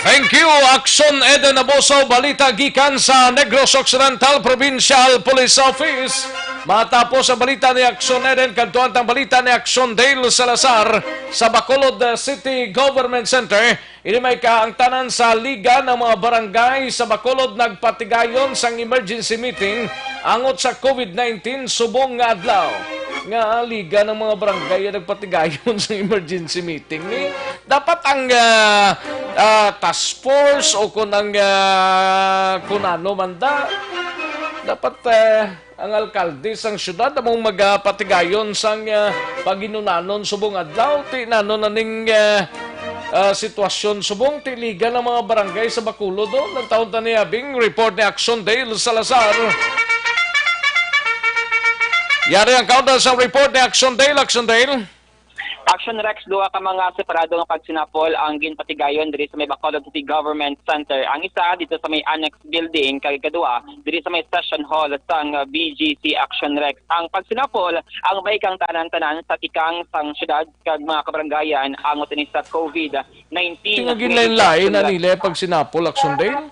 Thank you, Action Eden Aboso. Balita gikan sa Negros Occidental Provincial Police Office. Matapos ang balita ni Action Eden, kadtuan tang balita ni Action Dale Salazar sa Bacolod, uh, City Government Center. Ini may kaangtanan sa Liga ng mga Barangay sa Bacolod nagpatigayon sang emergency meeting angot sa COVID nineteen subong nga adlaw. Nga Liga ng mga Barangay ang nagpatigayon sang emergency meeting ni dapat ang, ah, ah, task force o kung ang, ah, kung ano man da, dapat, ah, ang alkalde sang syudad among magapatigayon sang, ah, paginunanon subong adlaw. Ti nano na ning, ah, ah, sitwasyon subong ti Liga ng mga Barangay sa Bacolod, oh? Nagtaon ta ni Abing report ni Action Dale Salazar. Yari ang counter sa report ni Action Dale. Action Dale. Action Rex, duha ka mga separado nga pagsinapol ang ginpatigayon diri sa may Bacolod City Government Center. Ang isa dito sa may Annex Building, kag ikaduha diri sa may Session Hall sang, uh, B G C. Action Rex. Ang pagsinapol ang may kang tanan-tanan sa tikang sang syudad kag mga kabarangayan angot ini sa COVID nineteen. Tingag ginlain-lain na nila pagsinapol, Action Dale?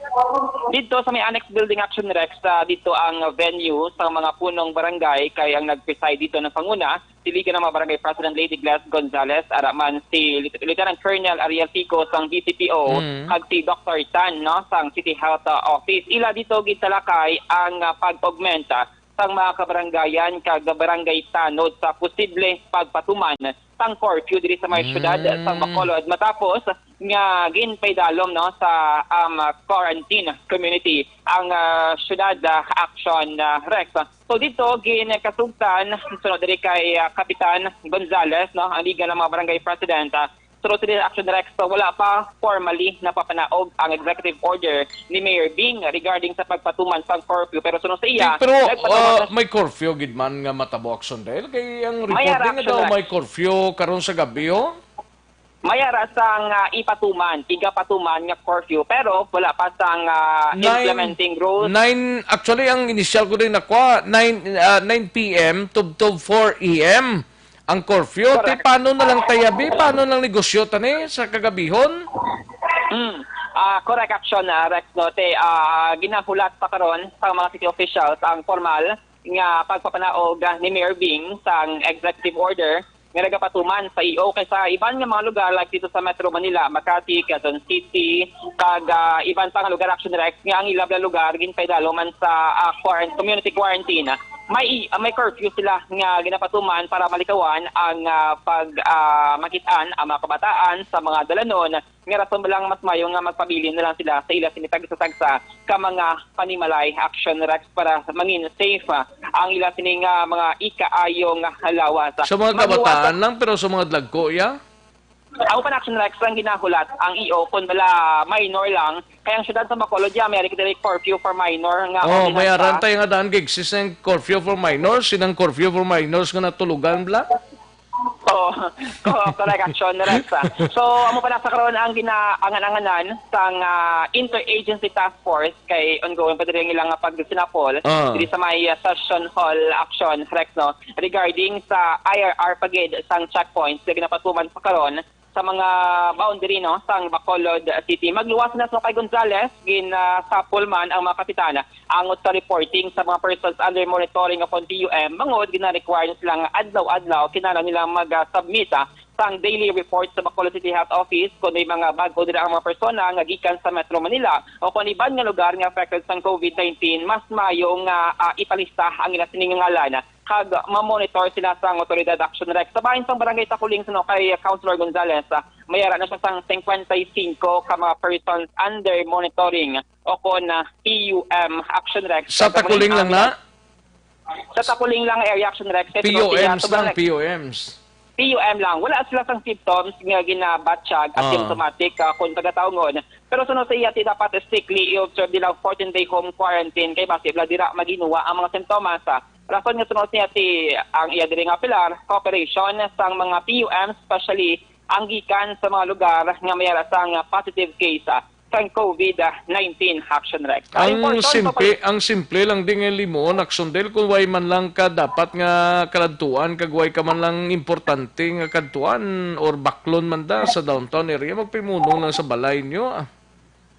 Dito sa may Annex Building, Action Rex, uh, dito ang venue sa mga punong barangay, kay ang nag-preside dito ng panguna si Liga ng mga Barangay President Lady Gladys Gonzalez, ara man si Lit-, Lieutenant Colonel Ariel Tico sang D C P O, Mm. kag si Doctor Tan, no, sang City Health, uh, Office. Ila dito gitalakay ang, uh, pag-augment, uh, sang mga kabarangayan kag barangay tanod sa posible pagpatuman sang curfew diri sa may syudad Mm. sang Bacolod matapos nga ginpaidalom, no, sa, um, quarantine community ang, uh, syudad, uh, Action, uh, Rex. So dito, ginkasugtan, sunod diri kay, ah, Kapitan Gonzales, no, ang Liga ng mga Barangay President, ah, sunod diri, Action Rex, so wala pa formally napapanaog ang executive order ni Mayor Bing regarding sa pagpatuman sang curfew. Pero sunod sa iya, Di, pero, nagpatuman ah, na may curfew gid man nga matabo, Action Dale. Kay ang May report din nga Action daw Rex. may curfew karon sa gabi, oh. May ara sang ah, ipatuman, igapatuman nga curfew, pero wala pa sang ah, Nine, implementing rules. Nine, actually, ang initial ko din nakuha, nine, ah, nine p m to, to four a m ang curfew. Te, correct. Paano na lang tayabi? Paano lang negosyo tani sa kagabihon? Mm. Ah, correct action, ah, Rex, no? Te, ah, ginahulat pa karon sa mga city officials ang formal nga pagpapanaog ah, ni Mayor Bing sang executive order nga nagapatuman sa E O kay sa iban nga mga lugar like dito sa Metro Manila, Makati, Quezon City, kag ah, iban pa nga lugar, Action Rex, nga ang ila bala lugar ginpaidalo man sa ah, quaran-, community quarantine. May ah, may curfew sila nga ginapatuman para malikawan ang ah, pag ah, makit-an ang mga kabataan sa mga dalanon nga rason ba lang mas mayo nga magpabilin na lang sila sa ila sini tagsa-tagsa ka mga panimalay, Action Rex, para mangin safe ah, ang ila sini nga mga ikaayo nga lawas. Sa mga kabataan lang, pero sa mga dagko, ya? Amo pa na, Action Rex, ang ginahulat ang E O kung bala minor lang, kay ang syudad sa Bacolod, ya, may diri curfew for minor nga Oh, may ordinansa. Aran tayo nga daan gig, sis, ang curfew for minors, sinang curfew for minors nga natulugan, bla? Oo. Oo, correct, Action Rex, ah. So, amo pa na sa karon ang ginaangan-anganan sang ah, Interagency Task Force kay ongoing pa diri ang ilang pagsinapol Ah. diri sa may ah, Session Hall, Action Rex, no, regarding sa I R R pagid sang checkpoints nga ginapatuman pa karon sa mga boundary, no, sang Bacolod City. Magluwas na sa kay Gonzales, ginasapol man ang mga kapitan angot sa reporting sa mga persons under monitoring o kon P U M, bangod gina-require na sila nga adlaw-adlaw kinahanglan nila mag-submit ah, sang daily report sa Bacolod City Health Office kon may mga bag-o dira ang mga persona nga gikan sa Metro Manila o kon iban nga lugar nga affected sang covid nineteen, mas maayo nga ah, ipalista ang ila sining ngalan kag mamonitor sila sang otoridad, Action Rex. Sa bahin sang Barangay Takuling, suno kay Councilor Gonzales, ah, may ara na siya sang fifty-five ka mga persons under monitoring o kon ah, P U M, Action Rex. Sa Takuling lang na? Sa Takuling lang area, Action Rex. Kay suno siya, P U Ms sobrang lang, nag- P U Ms. P U M lang. Wala sila sang symptoms nga ginabatyag, ah, asymptomatic, ah, kung taga-taungon. Pero suno sa iya, ti dapat strictly i-observe nila ang fourteen-day home quarantine kay basi bala dira maghinuwa ang mga sintomas, ah. Rason nga suno niya ti ang iya diri nga apelar, cooperation sang mga P U M, especially ang gikan sa mga lugar nga may ara sang positive case, ah, sang covid nineteen, Action Rex. Ang Ang portion sa simple, pag- ang simple lang din nga limuon, Action, dahil kung way man lang ka dapat nga kaladtuan, kag way ka man lang importante nga kadtuan or baklon man da sa downtown area, magpimunong lang sa balay nyo, ah.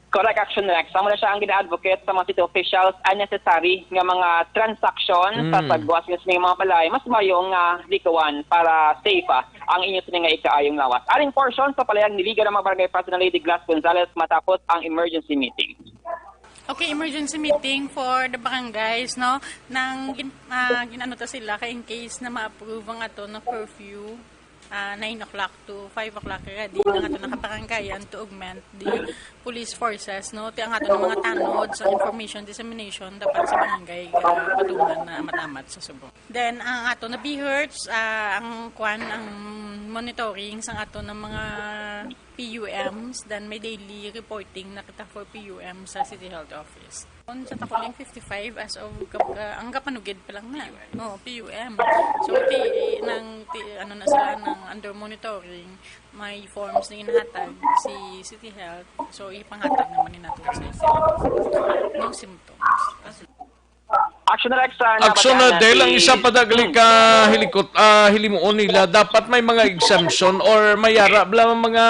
Correct, Action Rex. Amo na siya ang gina-advocate sa mga city officials, unnecessary nga mga transaction sa Mm. sagwa sa inyong mga balay, mas mayo nga likawan para safe, ah, ang inyo sini nga ikaayong lawas. Aring portion sa palayag ni Liga ng mga Barangay President Lady Glass Gonzalez matapos ang emergency meeting. Okay, emergency meeting for the barangays, no? Nang gin, ah, ginano ta sila kay in case na ma-approve ang ato na curfew, ah, nine o'clock to five o'clock ready ang ato nakabarangayan to augment the police forces, no? Ti ang ato na mga tanod sa information dissemination dapat sa barangay, ah, patungan na amat-amat sa subong. Then, ang ato na BHERTs, ah, ang kwan, ang monitoring sang ato na mga P U Ms, then may daily reporting na kita for P U M sa City Health Office. On sa Takuling fifty-five as of kap-, ah, ang kapanugid pa lang na. Oh, P U M. So, ti, nang, ti, ano na sila, nang under monitoring, may forms na inahatag si City Health. So, ipanghatag naman ni nato sa City Health. No symptoms. Action Rex, ah, Action na, nabatian dahil ang si isa pa dagli Hmm. ka hilikot, ah, hilimuon nila, dapat may mga exemption or may ara bala mga,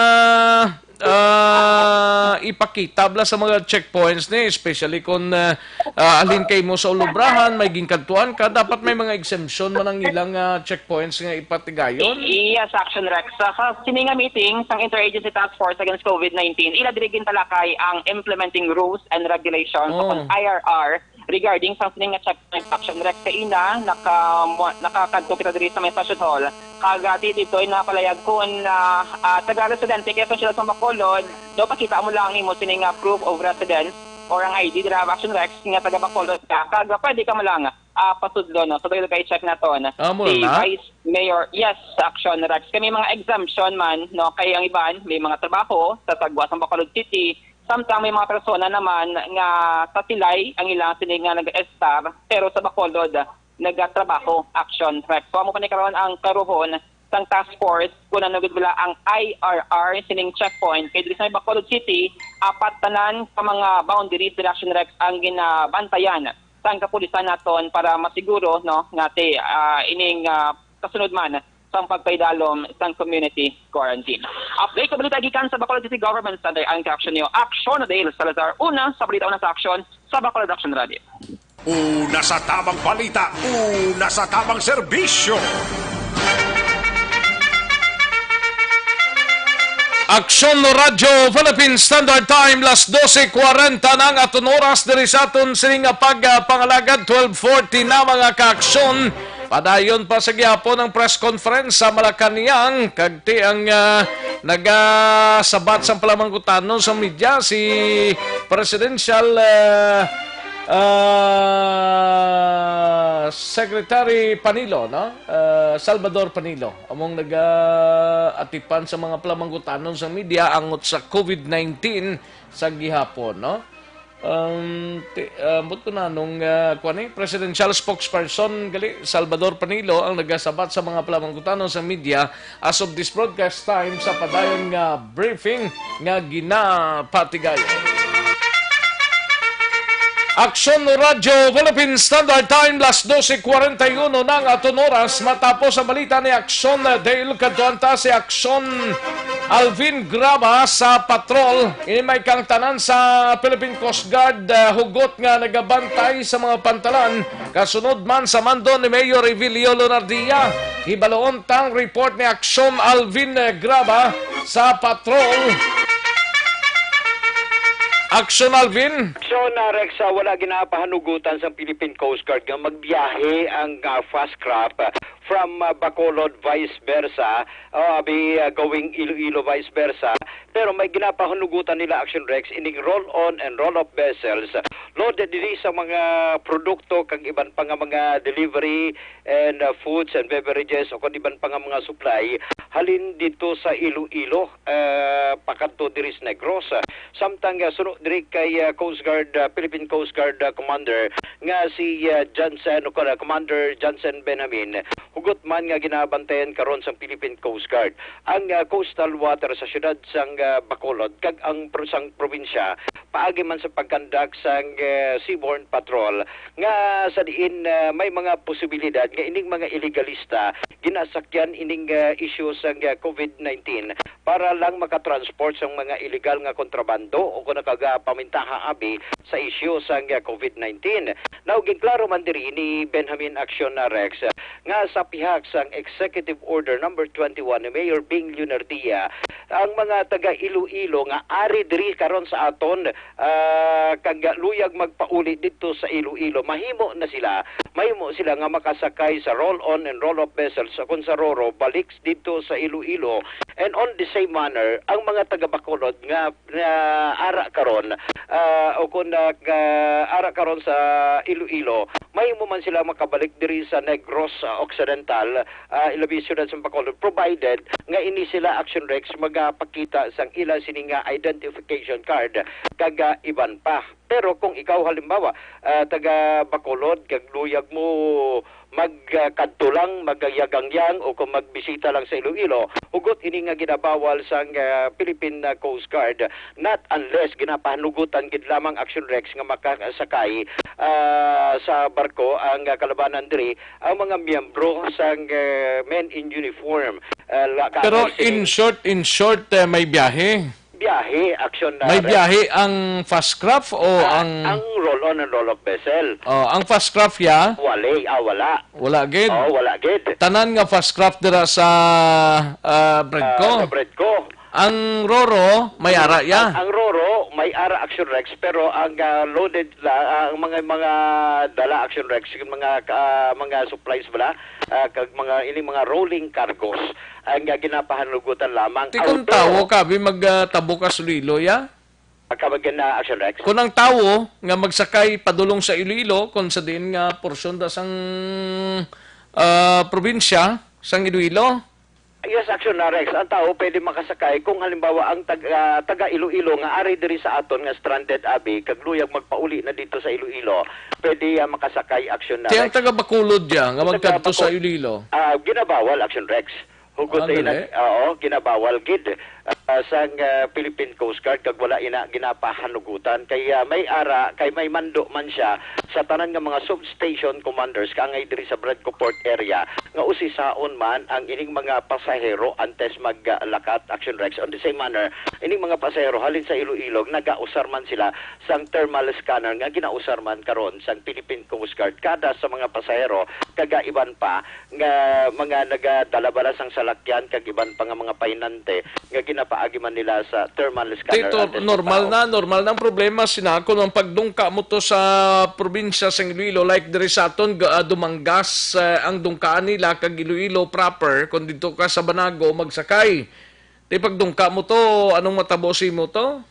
ah, ipakita bala sa mga checkpoints ni, especially kung, ah, ah, alin kay mo sa ulubrahan, may ginkadtuan ka, dapat may mga exemption man ang ilang, ah, checkpoints nga ipatigayon. I-, yes, Action Rex. Sa, sa sini nga meeting sang Interagency Task Force Against covid nineteen, ila diri gintalakay ang implementing rules and regulations o kon Oh. I R R regarding sa sining nga checkpoint, Action Rex, kaina, naka-, mo-, nakakadto kita diri sa may Session Hall. Kag, ah, ti ditoy napalayag kon, ah, ah, taga-residente kay sa siyudad sa Bacolod, daw pakita mo lang ang imo sining nga proof of residence or ang I D dira, Action Rex, nga taga Bacolod ka. Kag, ah, pwede ka mo lang, ah, pasudlo, no? So, dahil kay check naton, Amo si na? Vice Mayor, yes, Action Rex. Kay may mga exemption man, no? Kay ang iban, may mga trabaho sa sagwa sa Bacolod City, samtang may mga persona naman nga sa Silay ang ilang sini nga nag-estar, pero sa Bacolod nagatrabaho, Action Rex. So, amo pa ni karon ang karuhon sang task force, kun ano gid bala ang I R R sining checkpoint. Kay diri sa may Bacolod City, apat tanan ka mga boundaries diri, Action Rex, ang ginabantayan sang kapulisan naton para masiguro, no, nga ti, ah, ining, ah, kasunod man sang pagpaidalom sang community quarantine. Update sa balita gikan sa Bacolod City Government Center, ang Action Neo Action Dale Salazar. Una sa balita, una sa aksyon sa Bacolod Action Radio. Una sa tamang balita, una sa tamang serbisyo. Aksyon Radyo Philippine Standard Time, las dose kwarenta na ang aton oras diri sa aton sining nga pagpangalagad, twelve forty na, mga kaaksyon. Padayon pa sa gihapon ang press conference sa Malacañang, kag ti ang, ah, nagasabat sang palamangkutanon sa media si Presidential, ah, ah, Secretary Panilo, no? Ah, Salvador Panilo, among nagaatipan sa mga palamangkutanon sa media angot sa covid nineteen sa gihapon, no? Um, ti-, ah, ambot ko na nung, ah, kuwan ni, presidential spokesperson gali, Salvador Panilo, ang nagasabat sa mga palamangkutanon sa media as of this broadcast time sa padayon nga briefing nga ginapatigayon. Aksyon Radyo Philippine Standard Time, las dose kwarenta y uno na ang aton oras. Matapos ang balita ni Aksyon Dale, kadtuan ta si Aksyon Alvin Graba sa patrol. Ini may kaangtanan sa Philippine Coast Guard, ah, hugot nga nagabantay sa mga pantalan. Kasunod man sa mando ni Mayor Evilio Lunardia, hibaloon tang report ni Aksyon Alvin, eh, Graba sa patrol. Aksyon, Alvin. So, na Rex, ah, wala ginapahanugutan sa Philippine Coast Guard nga magbiyahe ang, ah, fast craft, ah, from, ah, Bacolod, vice versa, ah, abi, ah, going Iloilo, vice versa. Pero may ginapahanugutan nila, Action Rex, ining roll-on and roll-off vessels loaded diri sa mga produkto kag iban pa nga mga delivery and, uh, foods and beverages o kon iban pa nga mga supply halin dito sa Iloilo, uh, pakadto diri sa Negros. Samtang, uh, suno diri kay, uh, Coast Guard, uh, Philippine Coast Guard, uh, Commander nga si, uh, Johnson o kon, uh, Commander Johnson Benjamin, hugot man nga ginabantayan karon sang Philippine Coast Guard ang, uh, coastal water sa siyudad sang, uh, Bacolod kag ang pro-, sang probinsya paagi man sa pagkandak sang, uh, seaborne patrol nga sa diin, ah, may mga posibilidad nga ining mga ilegalista ginasakyan ining, ah, isyu sang, ah, covid nineteen para lang makatransport sang mga illegal nga kontrabando o kon nakagapamintaha abi sa isyu sang, ah, covid nineteen. Now, ginklaro man diri ni Benjamin Accion, ah, Rex, ah, nga sa pihak sang Executive Order Number Twenty-one ni Mayor Bing Leonardia, ang mga taga Iloilo nga ari diri karon sa aton, ah, kag luyag magpauli didto sa Iloilo, mahimo na sila, mahimo sila nga makasakay sa roll-on and roll-off vessels o kon sa Ro-Ro balik didto sa Iloilo. And on the same manner, ang mga taga Bacolod nga, nga ara karon, ah, o kon, ah, nga ara karon sa Iloilo, mahimo man sila makabalik diri sa Negros, ah, Occidental, ah, ilabi siyudad sa Bacolod, provided nga ini sila, Action Rex, magapakita sang ila sini nga identification card kag, ah, iban pa. Pero kung ikaw, halimbawa, ah, taga Bacolod, kag luyag mo mag, ah, kadto lang, magayagangyang o kung magbisita lang sa Iloilo, hugot ini nga ginabawal sang, ah, Philippine, ah, Coast Guard, not unless ginapahanugutan gid lamang, Action Rex, nga makasakay, ah, sa barko ang, ah, kalabanan diri ang mga miyembro sang, eh, men in uniform. Eh, la-, Pero kaagay sini in short, in short, eh, may biyahe? Biyahe, Action, ah, May Rex. Biyahe ang fast craft o Ah, ang ang roll-on and roll-off vessel. Oh, ang fast craft ya? Wala, ah, wala. Wala gid. Oh, wala gid. Tanan nga fast craft dira sa, ah, Bredco? Ah, sa Bredco. Ang Ro-Ro, may ara ya? Ang, ang Ro-Ro, may ara, Action Rex, pero ang, ah, loaded la, ah, ang mga, mga dala, Action Rex, yung mga, ah, mga supplies bala, ah, kag mga, ining mga rolling cargos, ang, ah, ginapahanugutan lamang. Ti kung Although tawo ka, abi, mag, ah, tabok ka sa Iloilo, ya? Ang kabagyan na, Action Rex? Kung ang tawo nga magsakay padulong sa Iloilo, kung sa diin nga porsyon da sang, ah, probinsya, sang Iloilo, Yes, Action, ah, Rex. Ang tao pwede makasakay kung halimbawa ang tag-, ah, taga Iloilo nga ari diri sa aton nga stranded abi kag luyag magpauli na dito sa Iloilo, pwede, ah, makasakay, Action, ah, Ti ang Rex. Taga Bacolod ya nga Ang taga magkadto sa Baco-, Iloilo? Ah, ginabawal, Action, Rex. Hugot Ah, na ina-, dali. Oo, ginabawal gid, ah, sang, ah, Philippine Coast Guard kag wala ina ginapahanugutan. Kay, ah, may ara, kay may mando man siya sa tanan nga mga substation commanders kaangay diri sa Bradco Port area nga usisaon man ang ining mga pasahero antes maglakat, Action Rex. On the same manner, ining mga pasahero halin sa Iloilo, nagausar man sila sang thermal scanner nga ginausar man karon sang Philippine Coast Guard kada sa mga pasahero, kag iban pa nga mga nagadala bala sang salakyan kag iban pa nga mga pahinante nga ginapaagi man nila sa thermal scanner Tito, antes normal magtaom. Na, normal na ang problema sina kung ang pagdungka mo to sa probinsya sa Iloilo, like diri sa aton, ga-, ah, Dumangas, eh, ang dungkaan nila kag Iloilo proper, kung dito ka sa Banago magsakay. Di pagdungka mo to, anong matabo sa imo to?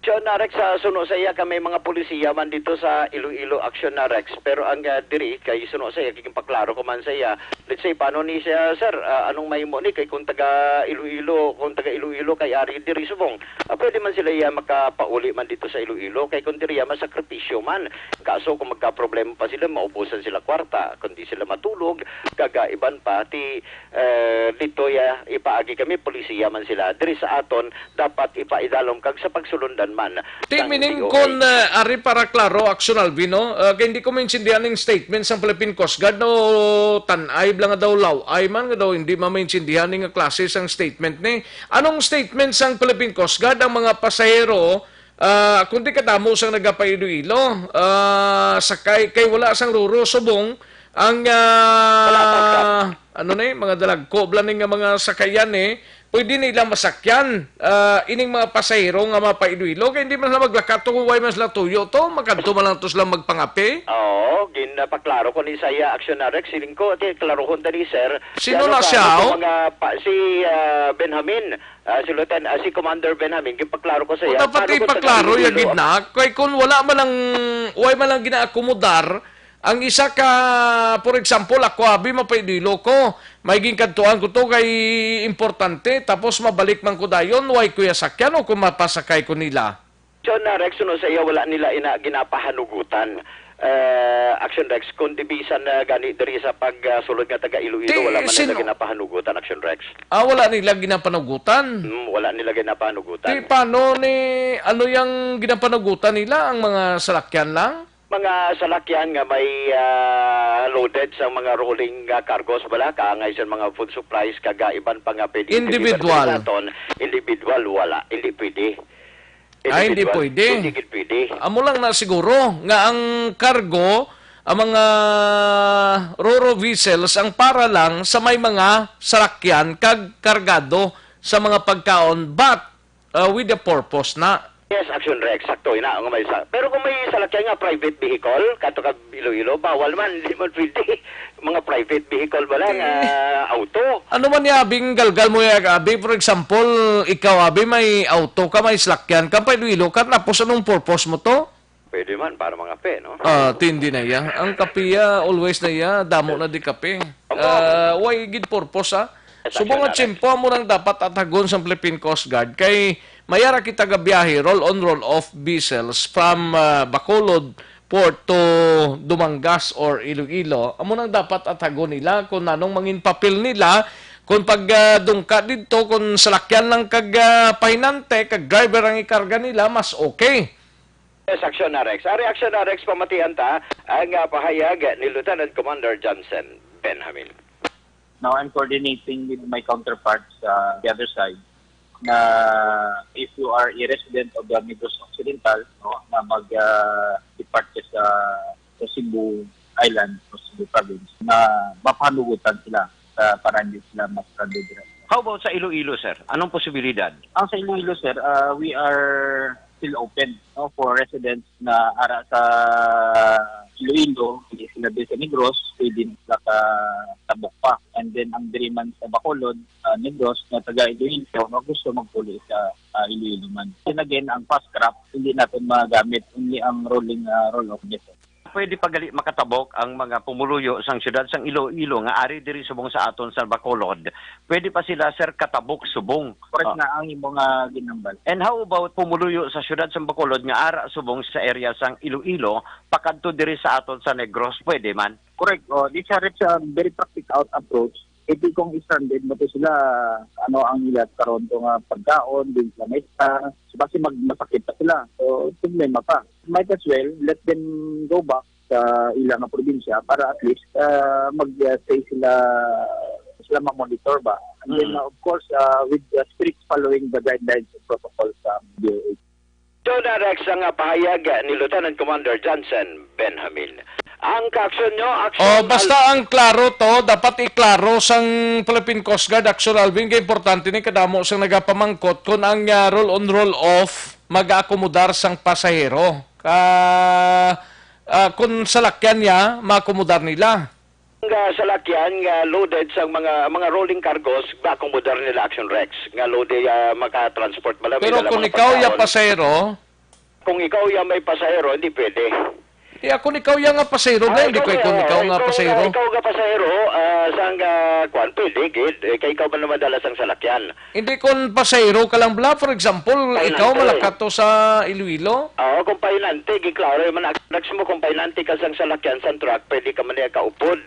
Action na Rex, sa suno sa iya ka may mga polisiya man dito sa Iloilo, Action na Rex. Pero ang, ah, diri kay suno sa iya, gipaklaro ko man sa iya. Let's say, paano ni siya, sir? Ah, anong mahimo ni kay kung taga Iloilo, kung taga Iloilo kay ari diri subong? Ah, pwede man sila iya makapauli man dito sa Iloilo kay kung diri iya masakripisyo man. Kaso kung magkaproblema pa sila, maubusan sila kwarta, kung di sila matulog, kag, ah, iban pa ti, eh, dito ya ipaagi kami, polisiya man sila. Diri sa aton, dapat ipaidalom kag sa pagsulundan man Ti sang meaning D O H. Kun, uh, ari para klaro, Action Alvin, no? Uh, kay hindi ko maintindihan ning statement sang Philippine Coast Guard, no? Tan-ay bala nga daw law-ay man nga daw hindi man maintindihan ni nga klase sang statement ni. Anong statement sang Philippine Coast Guard ang mga pasahero, uh, kundi kadamo sang nagapailoilo, uh, sakay kay wala sang ruro subong ang, uh, Wala pa, sir. Ano ni, mga dalagko bala ni nga mga sakayan ni, pwede nila masakyan, ah, ining mga pasahero nga mapailoilo, kay hindi man sila maglakato kung way man sila tuyo to, makadto man lang to sila magpangape. Oo, ginapaklaro ko ni saya, Action na Rex, siling ko, ati, klarohon ta ni, sir. Sino Ano na ka, siya, ano oh? Mga pa, si, ah, Benjamin, ah, si Lieutenant, ah, si Commander Benjamin, gipaklaro ko sa O, iya. Dapat Paano kung ipaklaro taga-Iloilo? Ya gid na, kay kung wala man lang, way man lang ginaakomodar, ang isa ka, for example, ako abi mapailoilo ko, may ginkadtuan ko to kay importante, tapos mabalik man ko dayon, way ko ya sakyan o kung mapasakay ko nila. Action na Rex, suno sa iya, wala nila ina ginapahanugutan. Eh, Action Rex, kung di bisan na gani diri sa pagsulod nga taga Iloilo, Ti, wala man nila sino? Ginapahanugutan, Action Rex. Ah, wala nila ginapanugutan? Hmm, wala nila ginapahanugutan. Ti, paano ni, ano yang ginapanugutan nila? Ang mga salakyan lang? Mga salakyan nga may, ah, loaded sa mga rolling, ah, cargos bala, kaangay sa mga food supplies, kag, ah, iban pa nga pwede Individual. Deliver sa aton, individual, wala, hindi pwede. Ah, hindi Individual, pwede. Hindi gid pwede. Amo lang na siguro nga ang cargo, ang mga ro-ro vessels, ang para lang sa may mga salakyan kag kargado sa mga pagkaon, but, uh, with a purpose na. Yes, Action Rex, sakto ina nga may sa-, pero kung may salakyan nga private vehicle, kato ka Iloilo, bawal man, hindi man pwede. Mga private vehicle ba lang, Eh, ah, auto? Ano man ya, abi, ang galgal mo ya, abi? For example, ikaw, abi, may auto ka, may salakyan ka, pa Iloilo ka, tapos anong purpose mo to? Pwede man, para mga pe, no? Ah, tindi na ya. Ang kape ya, always na ya, damo na di kape. Opo. Ah, way gid purpose, ah. Yes, Subong nga Action Rex. Tiyempo, amo nang dapat atagon sa Philippine Coast Guard. Kay mayara kita gabiyahe, roll on, roll off vessels from, ah, Bacolod, Port to Dumangas or Iloilo, amo nang dapat atagon nila kung nanong mangin papel nila, kung pag, ah, dungka didto, kung salakyan lang kag, ah, pahinante, kag driver ang ikarga nila, mas okay. Yes, Action na Rex. Ang reaksyon na Rex, pamatian ta ang, ah, pahayag ni Lieutenant Commander Johnson Benjamin. Now, I'm coordinating with my counterparts sa the other side na if you are a resident of the Negros Occidental, no, na mag, ah, depart ka sa, sa Cebu Island o Cebu Province, na mapahanugutan sila sa, para hindi sila ma-stranded dira. How about sa Iloilo, sir? Anong posibilidad? Ang sa Iloilo, sir, ah, we are still open, no, for residents na ara sa Iloilo, hindi sila diri sa Negros, pwede na sila katabok pa. And then, ang diri man sa Bacolod, ah, Negros, na taga Iloilo, nga gusto magpulo sa, ah, Iloilo man. Then again, ang fast track, hindi natin magamit, only ang rolling, ah, roll-off vessel. Pwede pa gali makatabok ang mga pumuluyo sang siyudad sang Iloilo nga ari diri subong sa aton sa Bacolod. Pwede pa sila, sir, katabok subong. Correct Ah. na ang imo nga ginhambal. And how about pumuluyo sa siyudad sang Bacolod nga ara subong sa area sang Iloilo, pakadto diri sa aton sa Negros? Pwede man? Correct. Oh, this is a very practical approach. Iti kung stranded mo to sila, ano ang ila karon to nga pagkaon, din sila may isa, so basi mag-, masakit pa sila. So, problema pa. Might as well let them go back sa ila nga probinsya para at least, ah, mag-, ah, stay sila, sila ma-monitor ba. And then, Mm. uh, of course, uh, with the strict following the guidelines and protocols sa D O H. Ito na, Rex, ang, ah, pahayag ni Lieutenant Commander Johnson Benjamin. Ang kaaksyon nyo, aksyon... Oh, basta ang klaro to, dapat iklaro sang Philippine Coast Guard, Action Alvin, kay importante ni kadamo sang nagapamangkot kung ang, ah, roll on, roll off mag-aakomodar sang pasahero. Ka, ah, kung salakyan niya, maakomodar nila. Nga salakyan nga loaded sa mga mga rolling cargos, maakomodar nila, Action Rex, nga loaded, ah, maka-transport ba lang Pero nila kung mga ikaw ya pagkaon. Pasahero, Kung ikaw ya may pasahero, hindi pwede. Di ako, ikaw ya nga pasahero, Ah, na hindi ko ikaw, ikaw nga ikaw, pasahero. Ikaw nga pasahero, ah, sang, ah, kwan, pwede gid. Eh, kay ikaw man naman dala sang salakyan. Hindi, kung pasahero ka lang bala, for example, Pahinante. Ikaw malakat to sa Iloilo. Oo, kung pahinante, giklaro man, Action Rex, mo, kung pahinante ka sang salakyan, sang truck, pwede ka man niya kaupod.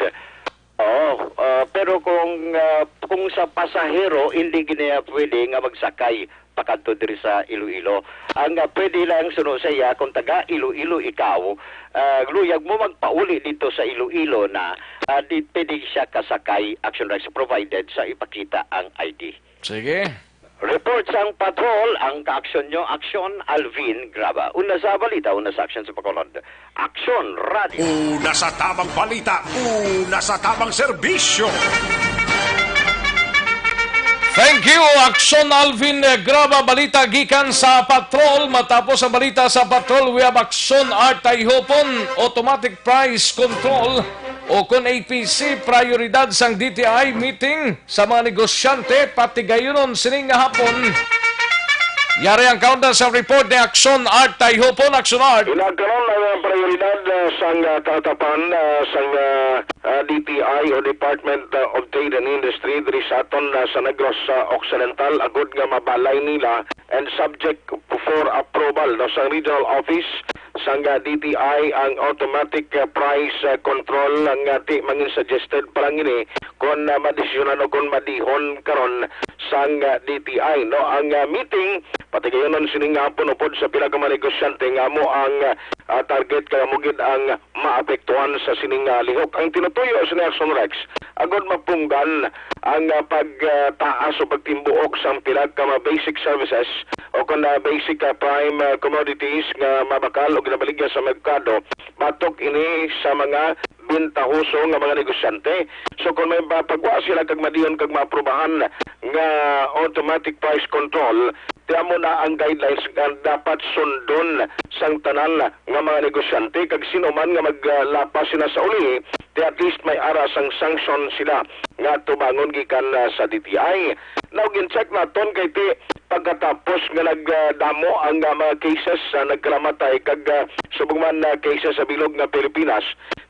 Oo, ah, pero kung, ah, kung sa pasahero, hindi gid niya pwede nga magsakay pakadto diri sa Iloilo. Ang, ah, pwede lang suno sa iya, kung taga Iloilo ikaw, ah, luyag mo magpauli dito sa Iloilo na, ah, di pwede siya kasakay, Action Rex, provided sa ipakita ang I D. Sige. Report sang patrol, ang kaaksyon nyo, Aksyon Alvin Graba. Una sa balita, una sa aksyon sa Bacolod. Aksyon Radio. Una sa tamang balita, una sa tamang serbisyo. Thank you, Action Alvin Graba. Balita gikan sa Patrol. Matapos ang balita sa Patrol, we have Action Art Taihopon, Automatic Price Control, o kon A P C, prioridad sang D T I meeting sa mga negosyante, patigayunon sini nga hapon. Yari ang kaunda sa report ni Action Art Taihopon. Action Art. Inagkaron ang prioridad, ah, sang, ah, tatapan, ah, sang, ah, ah, D T I o Department, ah, of Trade and Industry diri sa aton, ah, sa Negros, ah, Occidental, agud nga mabalay nila and subject for approval, no, sang regional office sang, ah, D T I ang automatic, ah, price, ah, control nga ti mangin suggested pa lang ini kon, ah, madesisyonan o kon madihon karon sang, ah, D T I, no. Ang, ah, meeting patigayunon sini nga hapon upod sa pila ka mga negosyante nga amo ang, ah, target kay amo gid ang maapektuhan sa sining, ah, lihok. Ang tinutuyo sini, Action Rex, agud mapunggan ang, ah, pagtaas o pagtimbuok sang pila ka mga basic services o kon, ah, basic, ah, prime, ah, commodities nga mabakal o ginabaligya sa merkado, batok ini sa mga bentahoso nga mga negosyante. So, kung may mapagwa sila kag madihon kag maaprubahan nga automatic price control, ti amo na ang guidelines nga dapat sundon sang tanan nga mga negosyante, kag sino man nga maglapas sila sa uli, ti at least may ara sang sanction sila nga tubangon gikan, ah, sa D T I. Now, gin-check naton kay ti pagkatapos nga nagdamo ang, ah, mga cases, ah, nagkalamatay kag, ah, subong man, ah, cases sa bilog nga Pilipinas,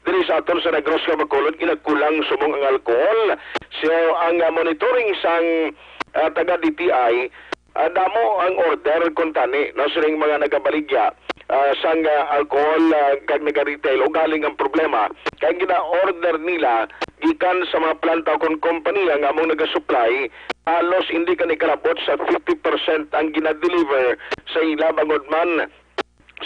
diri sa aton sa Negros nga Bacolod, ginagkulang subong ang alcohol. So, ang, ah, monitoring sang, ah, taga D T I, ah, damo ang order kuntani, no, sining mga nagabaligya, ah, sang, ah, alcohol, ah, kag naga-retail. Ugaling ang problema kay gina-order nila gikan sa mga planta o kon kompanya nga among nagasupply, halos hindi ka nikalabot sa fifty percent ang ginadeliver sa ila, bangod man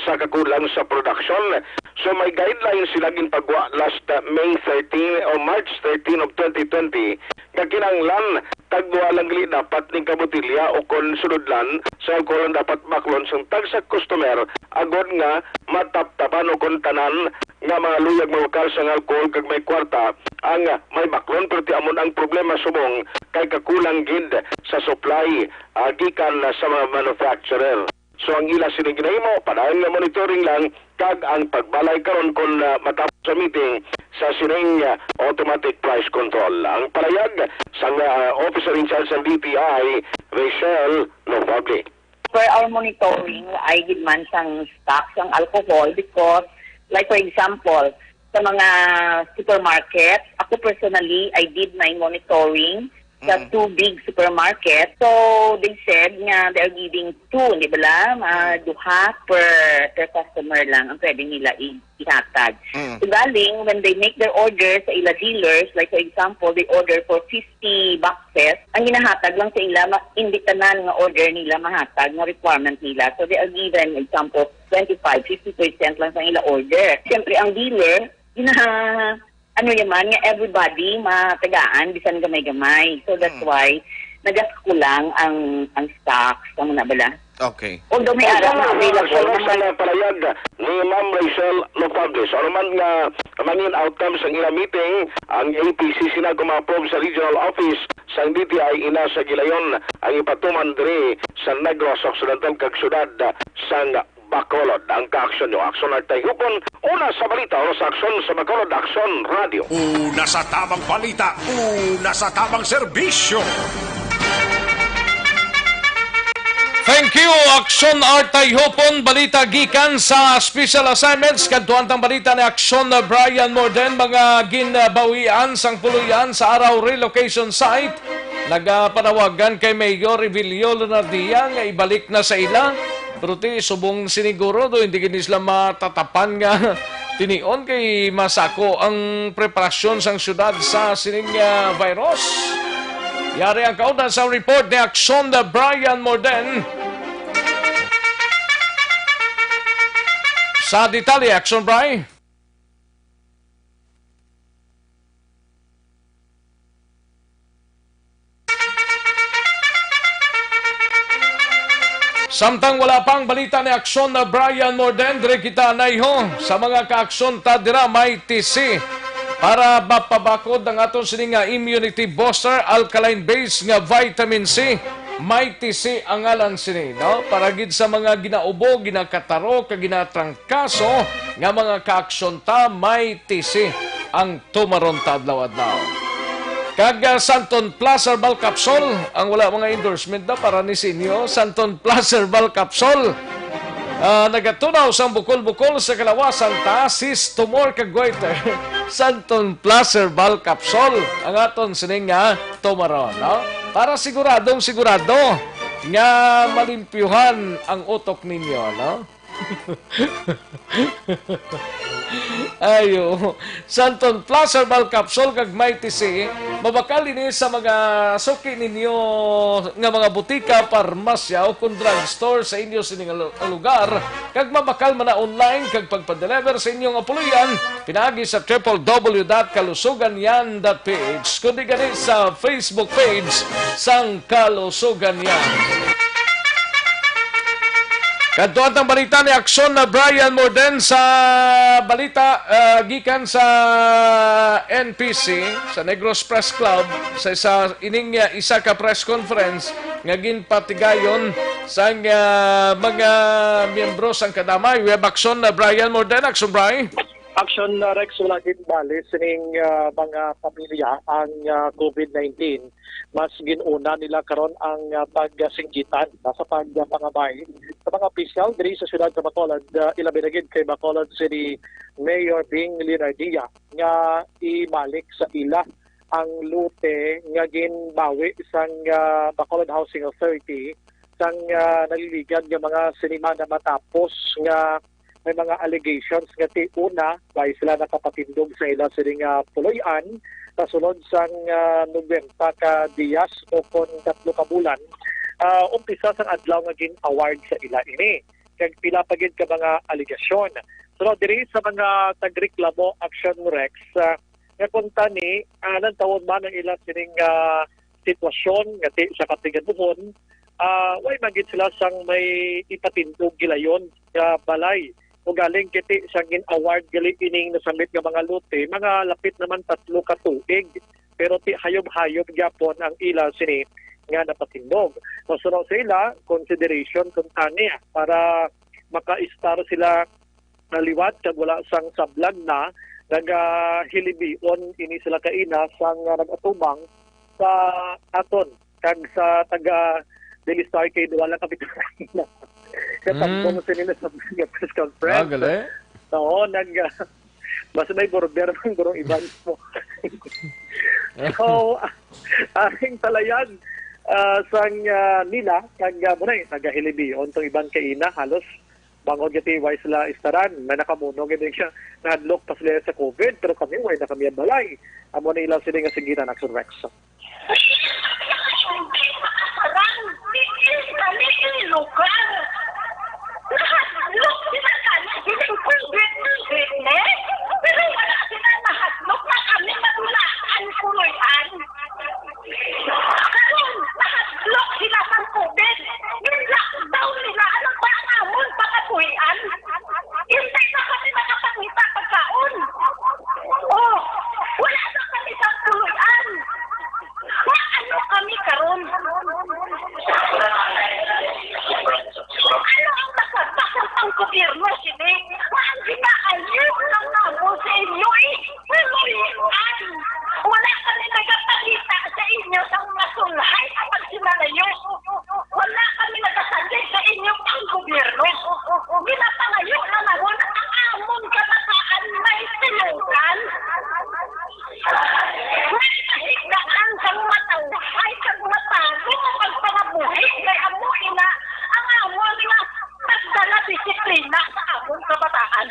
sa kakulang sa production. So, may guidelines sila ginpagwa last, uh, May thirteen o March thirteen of twenty twenty nga kinahanglan tagduha lang gali dapat ning kabotilya o kon sulodlan sa alcohol ang dapat baklon sang tagsa customer, agod nga mataptapan o kon tanan nga mga luyag mabakal sang alcohol kag may kwarta ang may baklon. Pero ti amon ang problema subong kay kakulang gid sa supply, ah, gikan sa mga manufacturer. So, ang ila sini ginahimo, padayon nga monitoring lang kag ang pagbalay karon kon, ah, matapos sa meeting sa sining, ah, automatic price control. Ang palayag sang, ah, officer in charge sang D T I, Rachel Lovable. For our monitoring, ay gid man sang stock sang alcohol because, like, for example, sa mga supermarket, ako personally, I did my monitoring sa Mm. two big supermarket. So, they said nga they are giving two, di ba lang? Ah, Mm. duha per, per customer lang ang pwede nila i-, ihatag. Mm. So, galing, when they make their order sa ila dealers, like for example, they order for fifty boxes, ang ginahatag lang sa ila, ma-, hindi tanan nga order nila mahatag, nga requirement nila. So, they are given, example, twenty-five, fifty percent lang sa ila order. Siyempre, ang dealer, gina-, ano yaman, nga everybody matagaan, bisan gamay-gamay. So, that's Mm. why, nagaskulang ang, ang stocks, ang mga bala. Okay. Although may ara na available Sa naman. Sa palayag ni Ma'am Rachel Lofables, ano man nga mangin outcome sa ila meeting, ang A P C C na gumapprove sa regional office sang D T I ina sa Gilayon ang ipatuman diri sa Negros Occidental kag siyudad sang Bacolod. Ang kaaksyon nyo, Aksyon Artay Hupon, una sa balita, una sa aksyon sa Bacolod, Aksyon Radio. Una sa tamang balita, una sa tamang serbisyo. Thank you, Aksyon Artay Hupon. Balita gikan sa special assignments. Kadtuan tang balita ni Aksyon Brian Morden, mga ginbawian sang puloy-an sa Araw Relocation Site. Nagapanawagan kay Mayor Evilio Leonardia nga ibalik na sa ila. Pero ti, subong siniguro do, hindi gid sila matatapan nga tinion kay masako ang preparasyon sang syudad sa sining, ah, virus. Yari ang kauna sa report ni Aksyon Brian Morden. Sa detalye, Aksyon Brian. Samtang wala pa ang balita ni Aksyon na Brian Morden, diri kita naiho sa mga kaaksyon ta dira may T C. Para mapabakod ang aton sini nga immunity booster, alkaline base nga vitamin C, may T C ang ngalan sini, no? Para gid sa mga ginaubo, ginakataro, kag ginatrang kaso nga mga kaaksyon ta, may T C ang tumaron ta adlaw-adlaw. Kag, ah, Santon Plus Herbal Capsule, ang wala mga endorsement na para ni sa inyo, Santon Plus Herbal Capsule. Ah, nagatunaw sang bukol-bukol sa kalawasan ta, cyst, tumor, kag goiter. Santon Plus Herbal Capsule, ang aton sining nga tumaron, no? Para siguradong sigurado nga malimpyuhan ang utok ninyo, no? Ayo. Santon Plus Herbal Capsule kag Mighty C, mabakal ini sa mga suki ninyo nga mga butika, parmasya, o kung drugstore sa inyo sini nga lu-, lugar, kag mabakal man na online kag pagpadeliver sa inyo nga puloy-an pinaagi sa triple W dot kalusugan yan dot P H, kundi gani sa Facebook page sang Kalusugan Yan. Kadto ang balita ni Aksyon na Brian Morden sa balita, ah, gikan sa N P C, sa Negros Press Club, sa isa, ining, ah, isa ka press conference nga ginpatigayon sang, ah, mga miyembro sang kadamay. We have Aksyon na Brian Morden. Aksyon, Brian. Action, uh, Rex, wala gid bali sining, uh, mga pamilya ang, uh, COVID nineteen. Mas gin-una nila karon ang, uh, pagsinggitan sa pagpangabay sa mga opisyal diri sa siyudad sa Bacolod, uh, ilabi na gid kay Bacolod City Mayor Bing Leonardia nga ibalik sa ila ang lote nga ginbawi sang, uh, Bacolod Housing Authority sang, uh, naliligad nga mga sinimana matapos nga may mga allegations nga ti una, way sila nakapatindog sa ila sini nga puloy-an, kasulod sang, ah, nobenta ka diyas o kon tatlo ka bulan, ah, umpisa sang adlaw nga gin-award sa ila ini, kag pila pa gid ka mga alegasyon. So, diri sa mga tagreklamo, Action Rex, ah, nga kung tani, ah, nantawon man ang ila sining, ah, sitwasyon nga ti sa katigabuhon, ah, way man gid sila sang may ipatindog gilayon nga balay. Ugaling kiti sang gin-award gali ining nasambit nga mga lote, mga lapit naman tatlo ka tuig. Pero ti hayob-hayob gyapon ang ila sini nga napatindog. Masuno sa ila, consideration kung tani para maka-estar sila na liwat kag wala sang sablag na, nagahilibion ini sila kaina sang, ah, nag-atubang sa aton kag sa taga Dilistar kay wala kami katambong Mm. sini na sa press conference. Ah, gali. Oo, nag, ah, mas may border man gurong iban mo. So, aring talayan, ah, sang, ah, nila, kag, ah, muna, nagahilibion tong iban kaina, halos bangod nga tiway sila istaran, na nakamuno gid siya, nahadlok pa sila sa covid, pero kami, way na kami ang balay. Amo na ila sila nga sigiran, Action Rex. Hindi makasarang, hindi kami ilugar. Nahadlok sila kami, hindi covid nineteen, eh. Pero wala sila nahadlok na kami madulaan kuloy-an. Karon, nahadlok sila sang covid. Gin-lockdown nila. Ano ba ang amon pakapuy-an? Hindi na kami makapangita pagkaon. Oh, wala na kami sa kuloy-an. Nga ano kami karon? Ano ang makabasal ang gobyerno sini? Nga ang ginaayo lang namo sa inyo, eh, kuloy-an. Wala kami nagapakita sa inyo sa mga sulhay sa pagsimalayo. Wala kami nagasalig sa inyo ang gobyerno. Ginapangayo na namon ang amon kabataan may tinukan. May kahigdaan sang matawhay kag matago nga pagpangabuhi kay amo ina ang amon nga nagdala disiplina sa amon kabataan.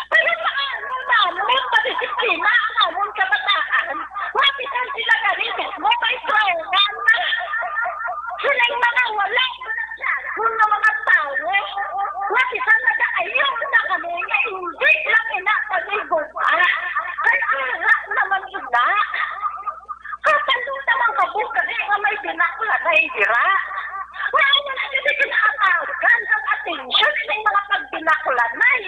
Pero paano namon madisiplina ang amon kabataan? Nga bisan sila gani mismo may trauma na. Sila'y mga wala na siya nga mga tawo. Nga bisan nagaayo na kami nga hindi lang ina pag-igong. Kay ara naman ina. Kabalo naman kamo gani nga may binakulanay dira. Nga wala gid ginhatagan ang atensyon sa mga pagbinakulanay.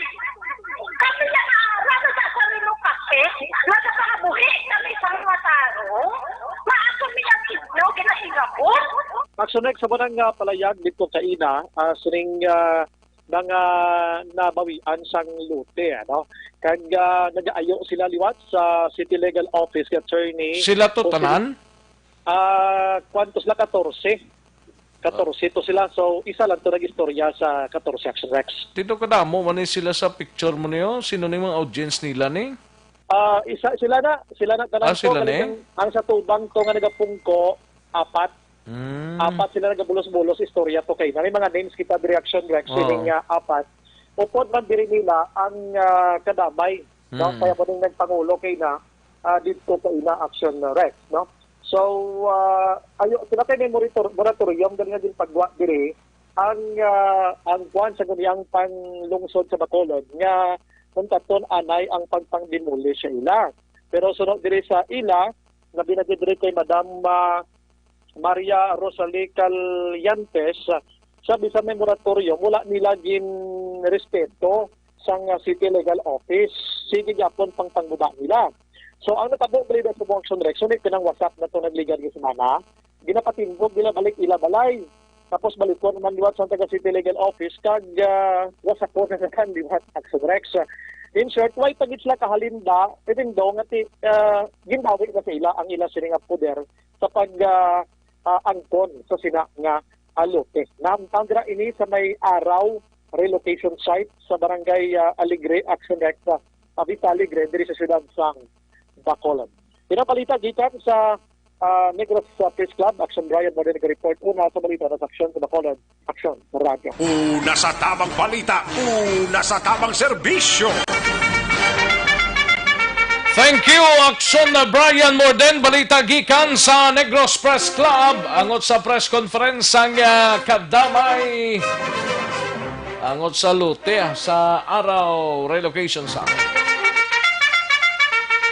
Kami nga ara na sa sarili kape, nagapangabuhi kami sa mga taro. Nga kami ang inyo ginahingabot. Action Rex, sa unang, ah, palayag dito kaina, ah, sining, ah, mga nabawian sang lote, ano? Kag, ah, nagaayo sila liwat sa City Legal Office kay Attorney Sila to Jose tanan? Ah, kwanto sila? Katorse. Katorse to sila. So, isa lang to nag-istorya sa katorse, Action Rex. Tito, kadamo man ni sila sa picture mo niyo? Sino ni mga audience nila ni? Ah, isa, sila na, sila na tanan Ah, to. Sila Galing ni? Ang, ang sa tubang to nga nagapungko, apat. Mm. Apat sila nagabulos-bulos istorya to kay na. May mga names kita diri, Action Rex, Oo. Sining, ah, apat. Upod man diri nila ang, ah, kadamay, no? Mm. Kaya po ning nagpangulo kay na, ah, didto kay na, Action Rex, no? So, ah, ayo, sila kay may monitor-, moratorium dali nga ginpagwa diri ang, ah, ang kwan sa guniang panglungsod sa Bacolod nga kung katon anay ang pagpang-demolish sa ila. Pero suno diri sa ila, nga binagyo diri kay Madam, ah, Maria Rosalie Calliantes, ah, siya bisan may moratorium, wala nila gin-respeto sang, ah, City Legal Office. Sige gyapon pang pangguba nila. So, ang natabo diri sa Action Rex, so, may pinang WhatsApp na to nagligad nga semana, ginapatindog nila balik ila balay. Tapos balikon naman liwat sa taga City Legal Office, kag, ah, WhatsApp ko na naman liwat, Action Rex. In short, way pa gid sila kahalinda, even though nga ti-, ah, ginbawi na sa ila ang ila sini nga poder sa pag, ah, ah, angkon sa sina nga, ah, lote. Nahamtang dira ini sa may Araw Relocation Site sa Barangay, ah, Alegre, Action Rex, ah, Vista Alegre, diri sa siyudad sang Bacolod. Pinabalita gikan sa, ah, Negros, ah, Press Club, Action Brian Morden naga-report una sa balita na sa Aksyon sa Bacolod. Aksyon sa Radyo. Una sa tamang balita, una sa tamang serbisyo. Thank you, Action na Brian Morden. Balita gikan sa Negros Press Club. Angot sa press conference sang, ah, kadamay. Angot sa lote, ah, sa Araw Relocation sa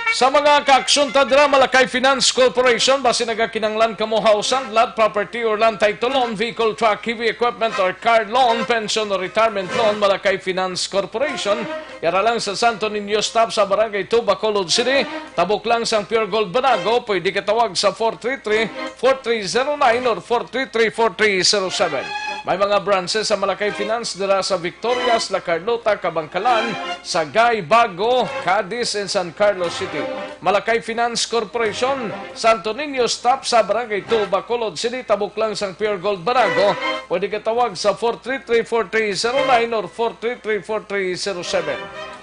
Sa mga kaaksyon ta dira, Malakay Finance Corporation, basi nagakinahanglan kamo house and lot, property or land title loan, vehicle, truck, heavy equipment or car loan, pension or retirement loan, Malakay Finance Corporation. Yara lang sa Santo Niño Stop sa Barangay two, Bacolod City. Tabok lang sang Pure Gold Banago, pwede ka tawag sa four three three, four three zero nine or four three three, four three zero seven. May mga branches sa Malakay Finance dira sa Victorias, La Carlota, Kabankalan, Sagay, Bago, Cadiz, and San Carlos City. Malakay Finance Corporation, Santo Niño Stop sa Barangay two, Bacolod City, tabok lang sang Pure Gold Banago. Pwede ka tawag sa four three three, four three zero nine or four three three, four three zero seven.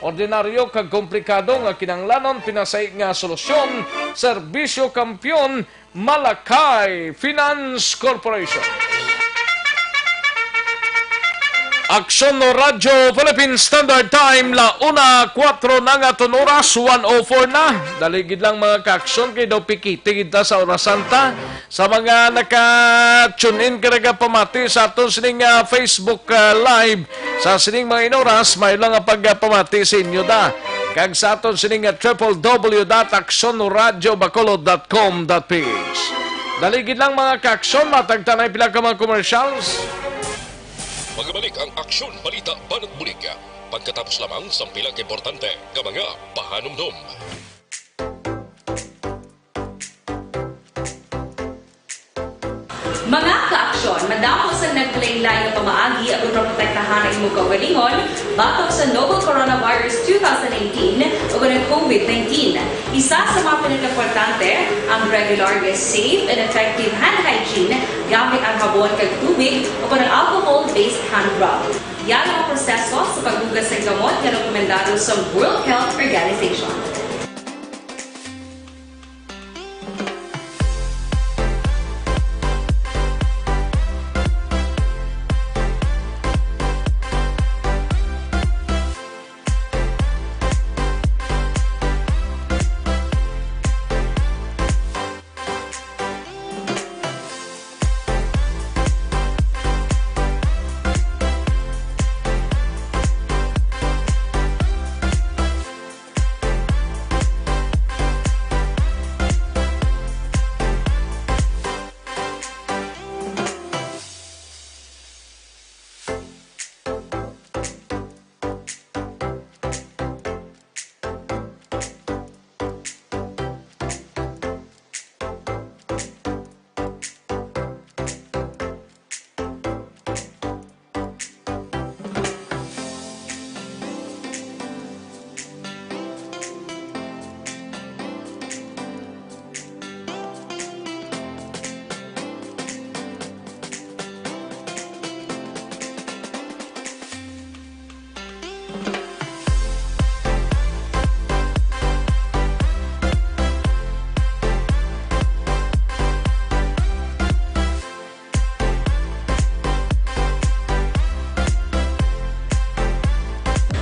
Ordinaryo kag komplikado nga kinahanglanon, pinasay nga solusyon, Serbisyo Kampiyon, Malakay Finance Corporation. Aksyon no Radyo Philippine Standard Time, la una kuwatro na nga aton oras, one oh four na. Dali gid lang, mga kaaksyon, kay daw pikiti kita sa orasan ta. Sa mga naka-tune in ka nagapamati sa aton sining, ah, Facebook, ah, Live, sa sining mga inoras, may lang nga pagpamati sa inyo da. Kag sa aton sining, ah, triple W dot aksyon radyo bacolod dot com dot P H. Dali gid lang, mga kaaksyon, matagtanay pila ka mga commercials. Magabalik ang Aksyon, Balita, Banat Bulig, pagkatapos lamang sang pila ka importante nga mga pahanumdom. Mga kaaksyon, madamo sang nagkalainlain nga pamaagi aron maprotektahan ang imong kaugalingon batok sa novel coronavirus two thousand nineteen o ang COVID nineteen. Isa sa mga pinakaimportante ang regular nga safe and effective hand hygiene gamit ang habon kag tubig o ang alcohol-based hand rub. Yara ang proseso sa paghugas sang gamot nga rekomendado sa World Health Organization.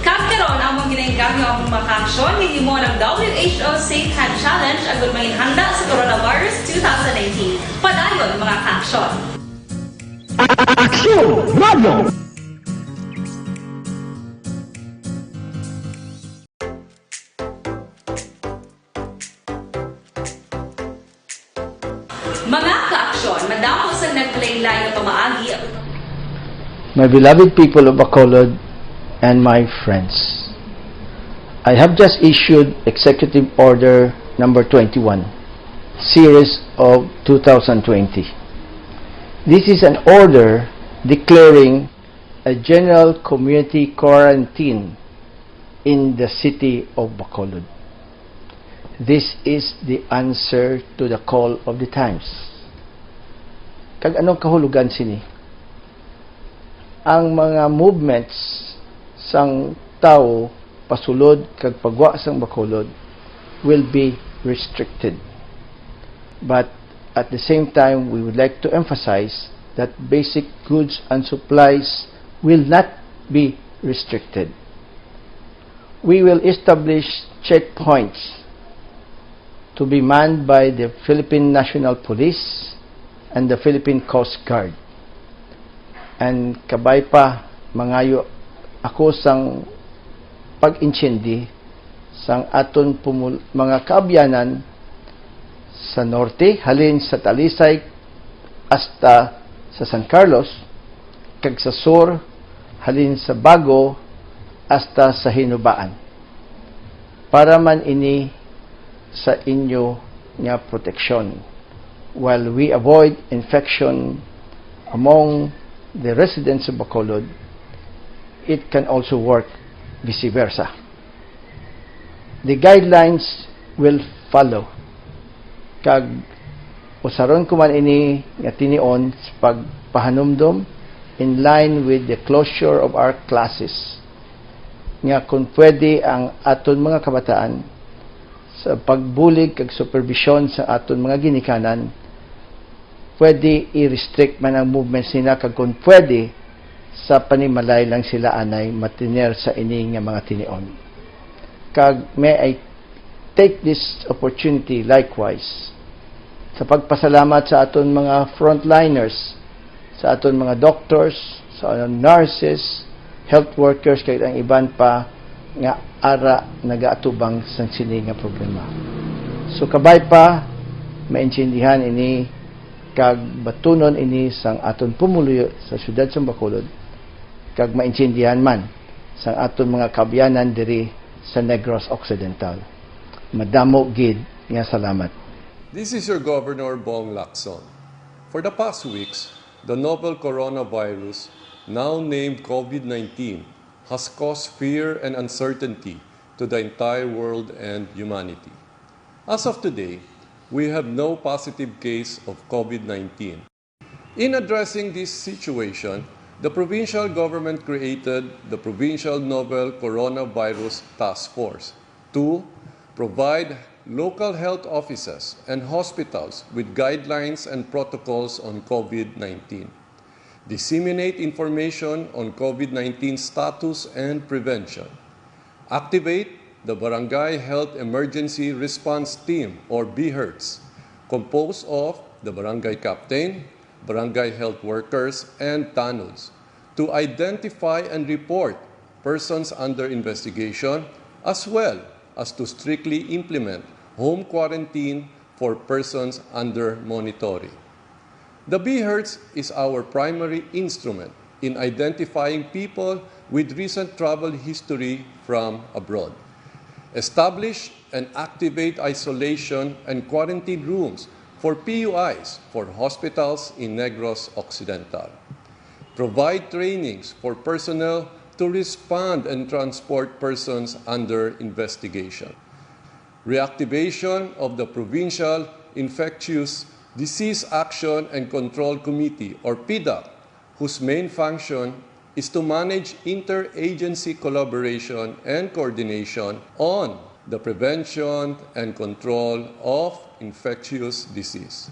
Kag karon, among ginaengganyo ang mga kaaksyon nga himo ng W H O Safe Hand Challenge agud manginhanda sa coronavirus two thousand nineteen. Padayon, mga kaaksyon. Aksyon Radio! Mga kaaksyon, madamo sang nagkalainlain nga pamaagi. My beloved people of Bacolod and my friends, I have just issued Executive Order number twenty-one, series of two thousand twenty. This is an order declaring a general community quarantine in the city of Bacolod. This is the answer to the call of the times. Kag anong kahulugan sini? Ang mga movements sang tawo pasulod kag pagwa sang Bacolod will be restricted. But at the same time, we would like to emphasize that basic goods and supplies will not be restricted. We will establish checkpoints to be manned by the Philippine National Police and the Philippine Coast Guard. And kabay pa, mangayo ako sang pag-intindi sang aton pumul-, mga kaabyanan sa norte, halin sa Talisay hasta sa San Carlos, kag sa sur, halin sa Bago hasta sa Hinubaan. Para man ini sa inyo nga proteksyon, while we avoid infection among the residents of Bacolod, it can also work vice versa. The guidelines will follow. Kag usaron ko man ini nga tinion sa pagpahanumdom in line with the closure of our classes. nga kung pwede ang aton mga kabataan sa pagbulig kag supervision sa aton mga ginikanan, pwede i-restrict man ang movements nila, kag kung pwede, sa panimalay lang sila anay matiner sa ini nga mga tinion. Kag may I take this opportunity likewise sa pagpasalamat sa aton mga frontliners, sa aton mga doctors, sa nurses, health workers, kag ang iban pa nga ara nagaatubang sang sini nga problema. So, kabay pa, maintindihan ini kag batunon ini sang aton pumuluyo sa siyudad sang Bacolod, kag maintindihan man sang aton mga kaabyanan diri sa Negros Occidental. Madamo gid nga salamat. This is your Governor, Bong Lacson. For the past weeks, the novel coronavirus, now named COVID nineteen, has caused fear and uncertainty to the entire world and humanity. As of today, we have no positive case of COVID nineteen. In addressing this situation, the provincial government created the Provincial Novel Coronavirus Task Force to provide local health offices and hospitals with guidelines and protocols on COVID nineteen, disseminate information on COVID nineteen status and prevention, activate the Barangay Health Emergency Response Team, or BHERTs, composed of the barangay captain, barangay health workers, and tanods, to identify and report persons under investigation, as well as to strictly implement home quarantine for persons under monitoring. The BHERTs is our primary instrument in identifying people with recent travel history from abroad. Establish and activate isolation and quarantine rooms for PUIs for hospitals in Negros Occidental. Provide trainings for personnel to respond and transport persons under investigation. Reactivation of the Provincial Infectious Disease Action and Control Committee, or PIDAC, whose main function is to manage interagency collaboration and coordination on the prevention and control of infectious disease.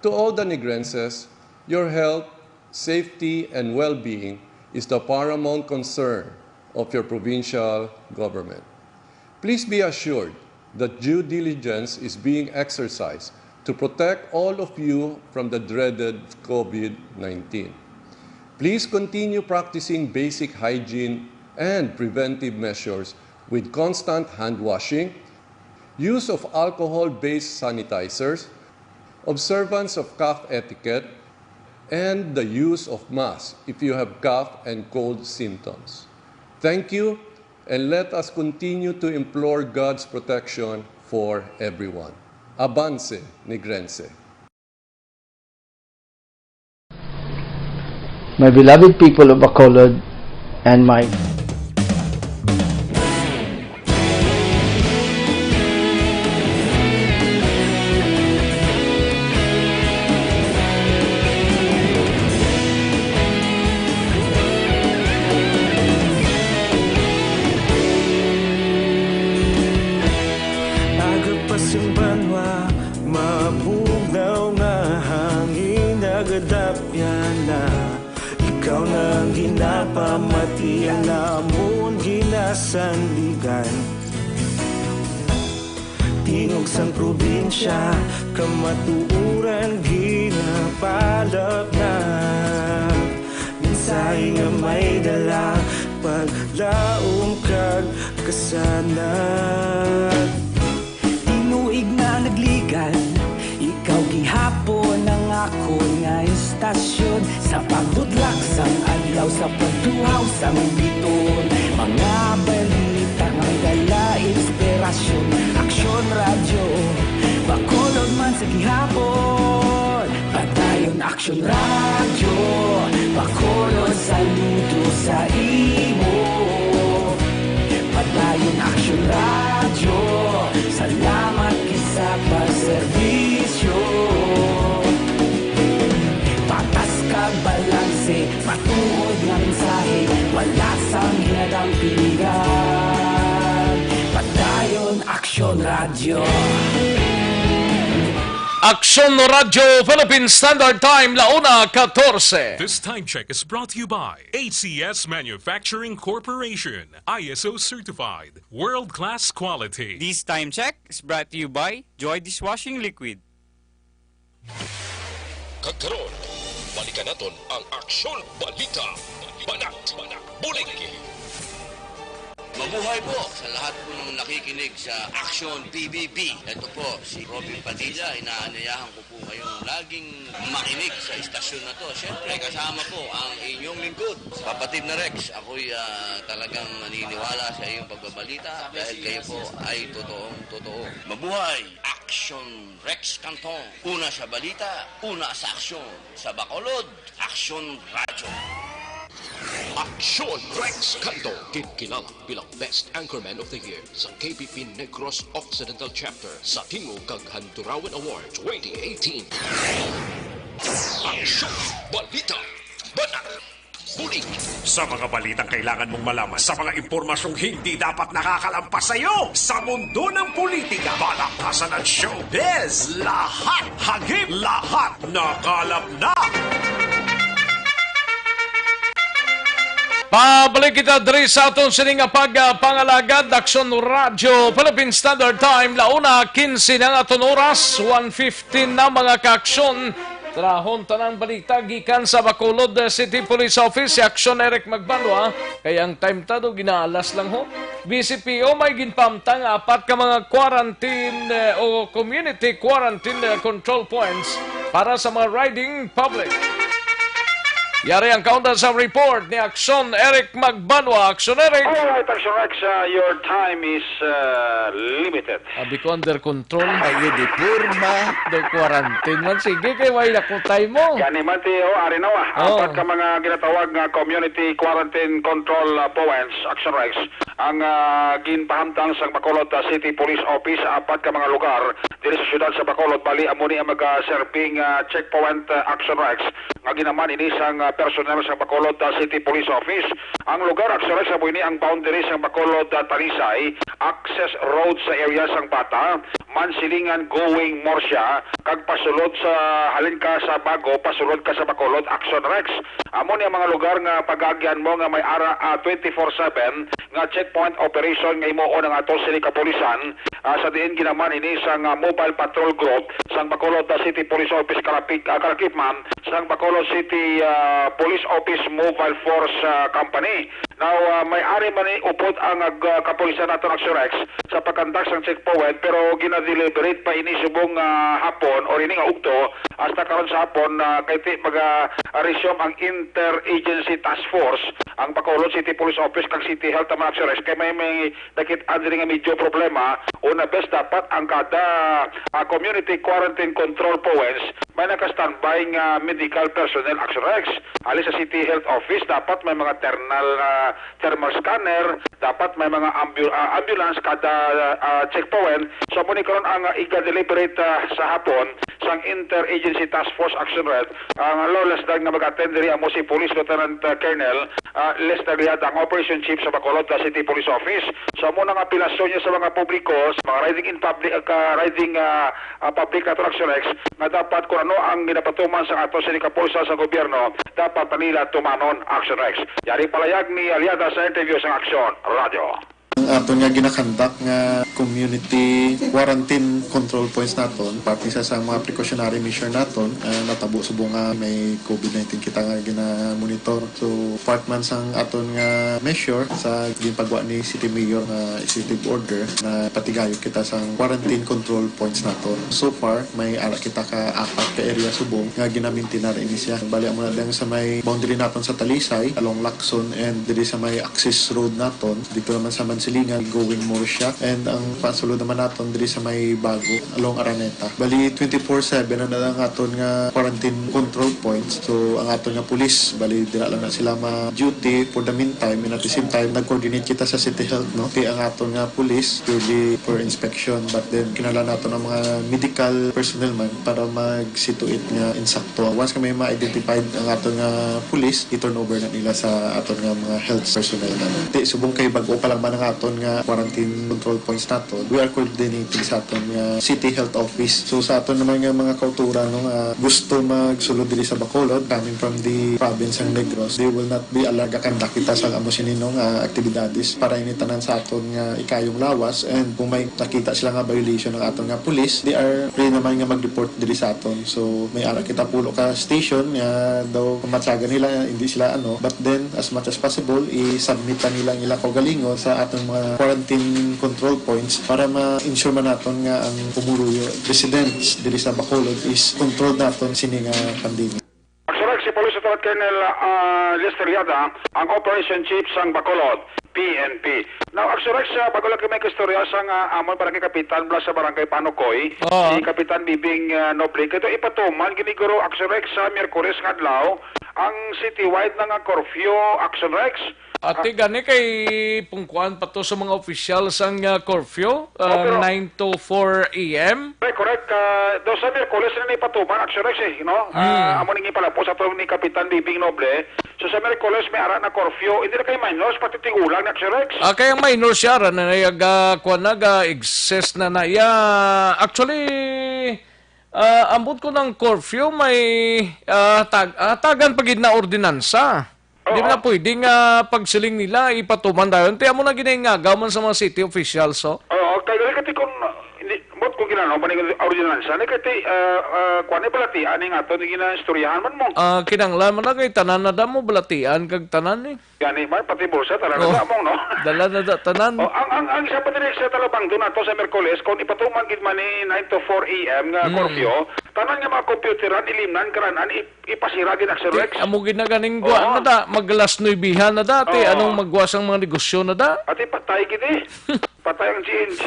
To all the Negrenses, your health, safety, and well-being is the paramount concern of your provincial government. Please be assured that due diligence is being exercised to protect all of you from the dreaded COVID nineteen. Please continue practicing basic hygiene and preventive measures with constant hand washing, use of alcohol-based sanitizers, observance of cough etiquette, and the use of masks if you have cough and cold symptoms. Thank you, and let us continue to implore God's protection for everyone. Avance, Negrense. My beloved people of Bacolod and my Aga pa sing banwa, mabugnaw nga hangin nagadapyan na. Ikaw na ang ginapamati, ang amon ginasandigan. Tingog sang probinsya, kamatuoran ginapalapnat. Mensahe nga may dala, paglaom kag kasanag. Tinuig na nagligan, ikaw gihapon ang akon nga istasyon. Sa pagbudlak sang adlaw, sa pagtuhaw sang biton, mga balita nga dala inspirasyon. Aksyon Radyo, Bacolod man sa gihapon. Padayon Aksyon Radyo, Bacolod saludo sa imo. Padayon Aksyon Radyo, salamat gid sa pagserbisyo. Patas kag balanse, matuod nga mensahe, wala sang hinadang piligan. Aksyon Radyo Philippine Standard Time, la una katorse. This time check is brought to you by A C S Manufacturing Corporation, I S O certified, world-class quality. This time check is brought to you by Joy Dishwashing Liquid. Kag karon, balikan naton ang Aksyon Balita. Banat, Banat, Bulig. Mabuhay po sa lahat po ng nakikinig sa Aksyon P B B. Ito po si Robin Padilla. Inaanyayahan ko po kayong laging makinig sa istasyon na to. Siyempre, kasama po ang inyong lingkod, Kapatid na Rex. Ako'y ah, talagang naniniwala sa iyong pagbabalita dahil kayo po ay totoong totoo. Mabuhay! Aksyon Rex Cantong. Una sa balita, una sa aksyon. Sa Bacolod, Aksyon Radyo. Aksyon Rex Cantong, ginkilala bilang Best Anchorman of the Year sa K P P Negros Occidental Chapter sa Tingog kag Handurawan Award twenty eighteen. Aksyon Balita. Banat. Bulig. Sa mga balitang kailangan mong malaman, sa mga impormasyong hindi dapat nakakalampas sa iyo, sa mundo ng politika, balakasan at showbiz, lahat hagip, lahat nakalap na. Pabalik kita diri sa aton sini nga pagpangalagad, Aksyon Radyo Philippine Standard Time, la una quince na ang aton oras, one fifteen na, mga kaaksyon. Trahon tanang balita gikan sa Bacolod City Police Office, si Aksyon Eric Magbanwa, kay ang time ta daw ginaalas lang ho. B C P O may ginpamtang apat ka mga quarantine, eh, o community quarantine, eh, control points para sa mga riding public. Yari ang kaunda sa report ni Aksyon Eric Magbanwa. Aksyon Eric! Alright, Aksyon Rex, uh, your time is uh, limited. Abi ko under control. Ay, di porma. Do quarantine man. Sige, kay way na ko time mo. Gani man, Tio, ari na, ah. Oh. Apat ka mga ginatawag nga community quarantine control, ah, points, Action Rex, ang, ah, ginpahamtang sa Bacolod, ah, City Police Office sa apat ka mga lugar diri sa siyudad sa Bacolod. Bali, amo ni ang mga serving, ah, checkpoint, ah, Action Rex, nga ginaman ini sang, ah, personnel sa Bacolod, ah, City Police Office. Ang lugar, Action Rex, amo ini ang boundary sa Bacolod, ah, Talisay, access road sa area sang Bata, Mansilingan going Murcia, kag pasulod sa, halin ka sa Bago, pasulod ka sa Bacolod, Action Rex. Amo ni ang mga lugar nga pag-aagyan mo nga may ara, ah, twenty-four seven nga checkpoint operation nga himuon ang ato sini kapulisan, ah, sa diin ginaman ini sang, ah, Mobile Patrol Group sang Bacolod, ah, City Police Office, kalapig, ah, kalakipman sang Bacolod City, ah, Police Office Mobile Force, ah, Company. Now, ah, may ari man ni upod ang, ah, kapulisan naton, Action Rex, sa pagkandak sang checkpoint, pero gina-deliberate pa ini subong, ah, hapon or ini nga ugto, hasta karon sa hapon, ah, kay ti maga-resume ang Interagency Task Force ang Bacolod City Police Office kag City Health, ang mga, Action Rex, kay may, may nakit-an diri nga medyo problema. Una, bes, dapat ang kada, ah, community quarantine control points may naka-standby nga medical personnel, Action Rex. Ali sa City Health Office, dapat may mga thermal, ah, thermal scanner, dapat may mga ambu-, ah, ambulance kada, ah, checkpoint. So, amo ni karon ang, ah, iga-deliberate, ah, sa hapon sang Interagency Task Force, Action Rex. Ang lawless dad nga mag-attend diri amo si Police Lieutenant, ah, Colonel, ah, Les Tagliada, ang Operation Chief sa Bacolod, ah, City Police Office. So, amo na nga apelasyon niya sa mga publiko, sa mga riding in public, ah, riding, ah, ah, public naton, Action Rex, nga dapat kung ano ang ginapatuman sa ato sini kapulisan sa gobyerno, dapat na nila tumanon, Action Rex. Yari palayag ni Aliada sa interview sa Aksyon Radyo. Ang aton nga ginakandak nga community quarantine control points naton, parte sa, sa mga precautionary measure naton, ah, natabo subong nga may COVID nineteen kita nga gina-monitor. So, part man sang aton nga measure sa ginpagwa ni City Mayor nga executive order, na patigayon kita sang quarantine control points naton. So far, may ara kita ka apat ka area subong nga ginamintinar ini siya. Bali, amo na lang sa may boundary naton sa Talisay, along Lacson, and diri sa may access road naton, dito naman sa Mansilingan, going Murcia, and ang pasulod naman naton diri sa may Bago, along Araneta. Bali, twenty-four seven na lang aton nga quarantine control points. So, ang aton nga pulis, bali, dira lang na sila ma-duty for the meantime, and at the same time, nag-coordinate kita sa City Health, no? Kay ang aton nga pulis, purely for inspection, but then, kinahanglan naton ang mga medical personnel man para mag-see to it nga insakto. Once nga may ma-identified ang aton nga pulis, i-turn over na nila sa aton nga mga health personnel naman. Ti, subong kay bag-o pa lang man ang aton nga quarantine control points naton, we are coordinating sa aton nga City Health Office. So, sa aton naman nga mga kauturan, no, nga gusto magsulod diri sa Bacolod, coming from the province ng Negros, they will not be allowed. Gakandak kita sa amo sini, no, nga aktibidades para ini tanan sa aton nga ikayong lawas. And kung may nakita sila nga violation ng aton nga pulis, they are free naman nga mag-report diri sa aton. So, may ara kita pulo ka station nga daw kung matyagan nila, hindi sila ano. But then, as much as possible, i-submit ta nila ang ilang kaugalingon sa aton mga quarantine control points para ma-ensure man naton nga ang pumuruyo residents diri sa Bacolod is controlled naton sini nga pandemic. Action Rex, si Police Lieutenant Colonel, ah, Lester Yada, ang Operation Chief sang Bacolod, P N P. Now, Action Rex, ah, bago lang kami kaistorya sa nga amon barangay kapitan mula sa barangay Panukoy, Oo. si Kapitan Bibing, ah, Noble, kay ipatuman gini guro, Action Rex, sa Miyerkules nga adlaw ang citywide na nga curfew, Action Rex. Ati gani kay pungkuan pa to sa mga opisyal sang, ah, curfew, ah, Oh, pero nine to four A M. Correct, correct. Ah, daw sa Miyerkules na ni patuman, Action Rex, eh, no? Ah, Hmm. amo ning ipalapos ato ni Kapitan Bibing Noble. So sa Miyerkules may ara na curfew. Hindi na kay minors, pati tigulang ni Action Rex. Ah, kay ang minors siya, ra na nayaga, kuwan na, ga-exist na na. Ya, actually, ah, ambot ko ng curfew, may, ah, tag-, ah, tagan pa gid na ordinansa. Di Oo. na pwede nga pagsiling nila, ipatuman dayon. Ti amo na ginaingagaw man sa mga city officials, so. Oo, kay gali kati kung, hindi, ambot kung ginano, man yung ordinansa, ni kati, ah, ah, kuwan, ni balatian, ni nga to, ni ginaistoryahan man mo. Ah, kinanglan man na kay tanan na damo balatian kag tanan, eh. Gani man, pati bulsa, tanan na Oh, damo, no? dala na da tanan. Oh, ang, ang, ang isa pa diri sa Talabangdo nato sa Miyerkules, kung ipatuman gid man ni nine to four A M nga Mm. curfew, tanan nga mga computeran, ilimnan, karanan, ip-, ipasira gid, Action Ti, Rex. amo gid na ganing Oo. guwa na da, maglas nuibihan na da, ti Oo. anong magwa sang mga negosyo na da? Ati patay gid eh. Patay ang G N G.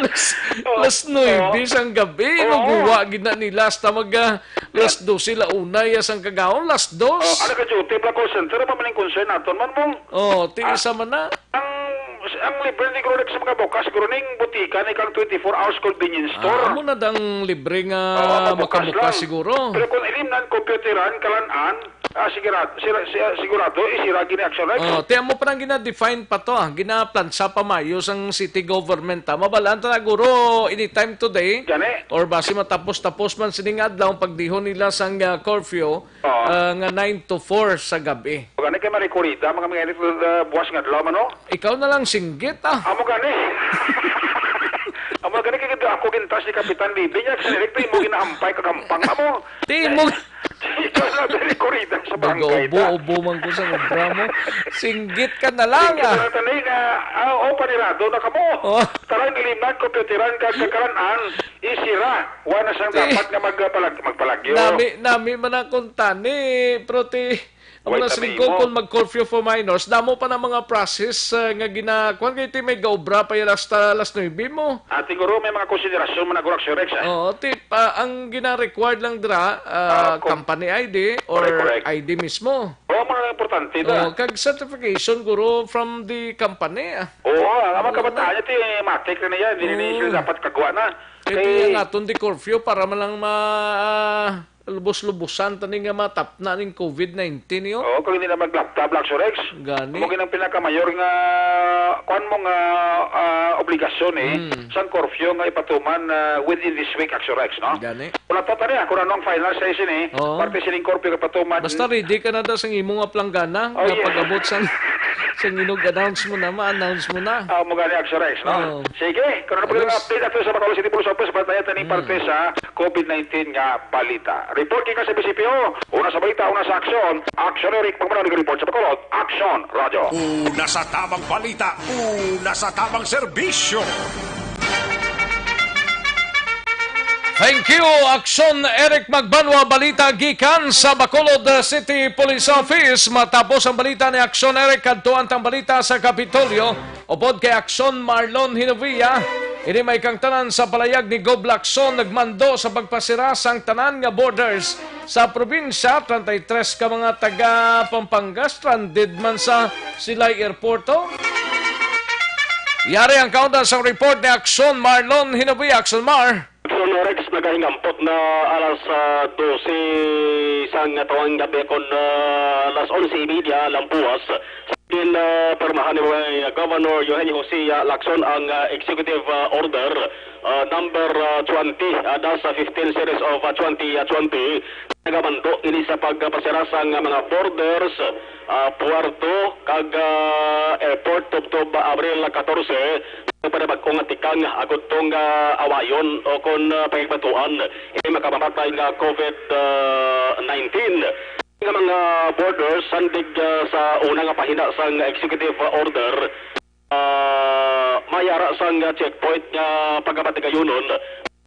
Las, Oo. las nuebe Oo. sang gabi, Oo. no, guwa gid na nila hasta mag, ah, las dose, la una, ya sang kagahon, las dos. Oh, ano ka, duty, Black Call Center, pa man ang concern naton man mo. Oh, ti Ah. isa man na. Ang, ang libre ni Grorex sa mga bukas, siguro ning butika ni kang twenty-four hours convenience store. Ah, amo na dang libre nga Oo, mabukas makabukas lang. siguro. Pero kung ilimnan, computeran, kalan-an, ah, sigurado, sira-, si-, ah, sigurado, isira gini, Action Rex. Oh, ti amo pa nang gina-define pa to, ah. Ginaplantsa pa mayo sang city government, ah. Mabalaan ta na, guro, anytime today. Gani. Or basi matapos-tapos man sining adlaw ang pagdihon nila sang, ah, curfew, Oo. ah, nga nine to four sa gabi. Gani kay marikurida, mga mga init, ah, buwas nga adlaw man, no? Ikaw na lang singgit, ah. Amo gani. Amo gani kay ako gintas ni Kapitan Bibi niya, kasi direkto imo ginahampay kagampang amo. Ti mo Ikaw na, very kurida sa barangay ta. Nag-ubo-ubo man ko sa obra mo. Singgit ka na lang, Singgit ah. na lang tani nga, ah, oh, panirado na kamo. Oh. Tara, niliman, kompyuteran, kag kakaran-an, isira. Wa na sang Ti- dapat nga magpalag-, magpalagyo. Nami, nami man ang kuntani, pero ti, Wait, amo na sabi siling ko, mo. Kung mag-curfew for minors, damo pa na mga process, ah, nga gina-, kuwan kay ti may gaobra pa yan hasta alas nuebe mo. Ah, siguro may mga konsiderasyon man nagurag si Rex, ah. Oo, ti, ah, ang gina-required lang dira, ah, Ah, com- company I D or Correct, correct. I D mismo. Oo, mga importante na. Oo, kag certification, guro, from the company, ah. Oo, ang mga Oo, kabataan na. Niya, ti, matik na niya, hindi na Oo. Sila dapat kagwa na. Kay Kay ang aton di curfew para man lang ma-, ah, lubos-lubosan tani nga matapna ning covid nineteen, yo. Oo, kung hindi na maglabtab, Lakso Rex. Gani. Amo ginang pinakamayor nga, kuwan mo nga, ah, obligasyon, eh, Mm. sang curfew nga ipatuman, ah, within this week, Lakso Rex, no? Gani. Wala pa tani, ah, kung ano ang final size ini, Oo. parte sining curfew nga ipatuman. Basta ready ka na daw sang imo nga planggana, Oh, nga yeah. pag-abot sang, sang inog announce mo na, ma-announce mo na. Ah, mo gani, Lakso Rex, no? Oo. Sige, kung ano pa Ayos. Update ato sa Bacolod City Police Office, bantay ta ni Mm. parte sa covid nineteen nga balita. Report gikan sa B C P O. Una sa balita, una sa aksyon. Aksyon, Eric Magmanong nag-report sa Bacolod. Aksyon, Radyo. Una sa tamang balita, una sa tamang serbisyo. Thank you, Aksyon Eric Magbanwa. Balita gikan sa Bacolod City Police Office. Matapos ang balita ni Aksyon Eric, kadtuan tang balita sa Kapitolyo. Upod kay Aksyon Marlon Hinovia, ini may kang tanan sa palayag ni Gob Lacson nagmando sa pagpasira sang tanan nga borders sa probinsya. Treinta y tres ka mga taga Pampanga stranded man sa Silay Airport, oh. Yari ang kaunta sa report ni Aksyon Marlon Hinovia. Aksyon Mar. Aksyon Rex, nagahingampot na alas, ah, dose sang tawang gabi kon, ah, alas onse y media lampuas. Ginpirmahan ni Governor Eugenio Jose, ah, Lacson ang, ah, executive, ah, order, ah, number, ah, twenty, ah, dash fifteen series of, ah, twenty twenty. Nagamando ini sa pagpasira sang mga borders, ah, puerto kag, ah, airport tubtob Abril catorce. Sa panabag-o nga tikang, ah, agud tong, ah, awayon o kon, ah, pahigbatuan ini makamamatay nga COVID nineteen. Nga mga borders, sandig, ah, sa una nga pahina sang executive order, ah, may ara sang checkpoint nga pagapatigayunon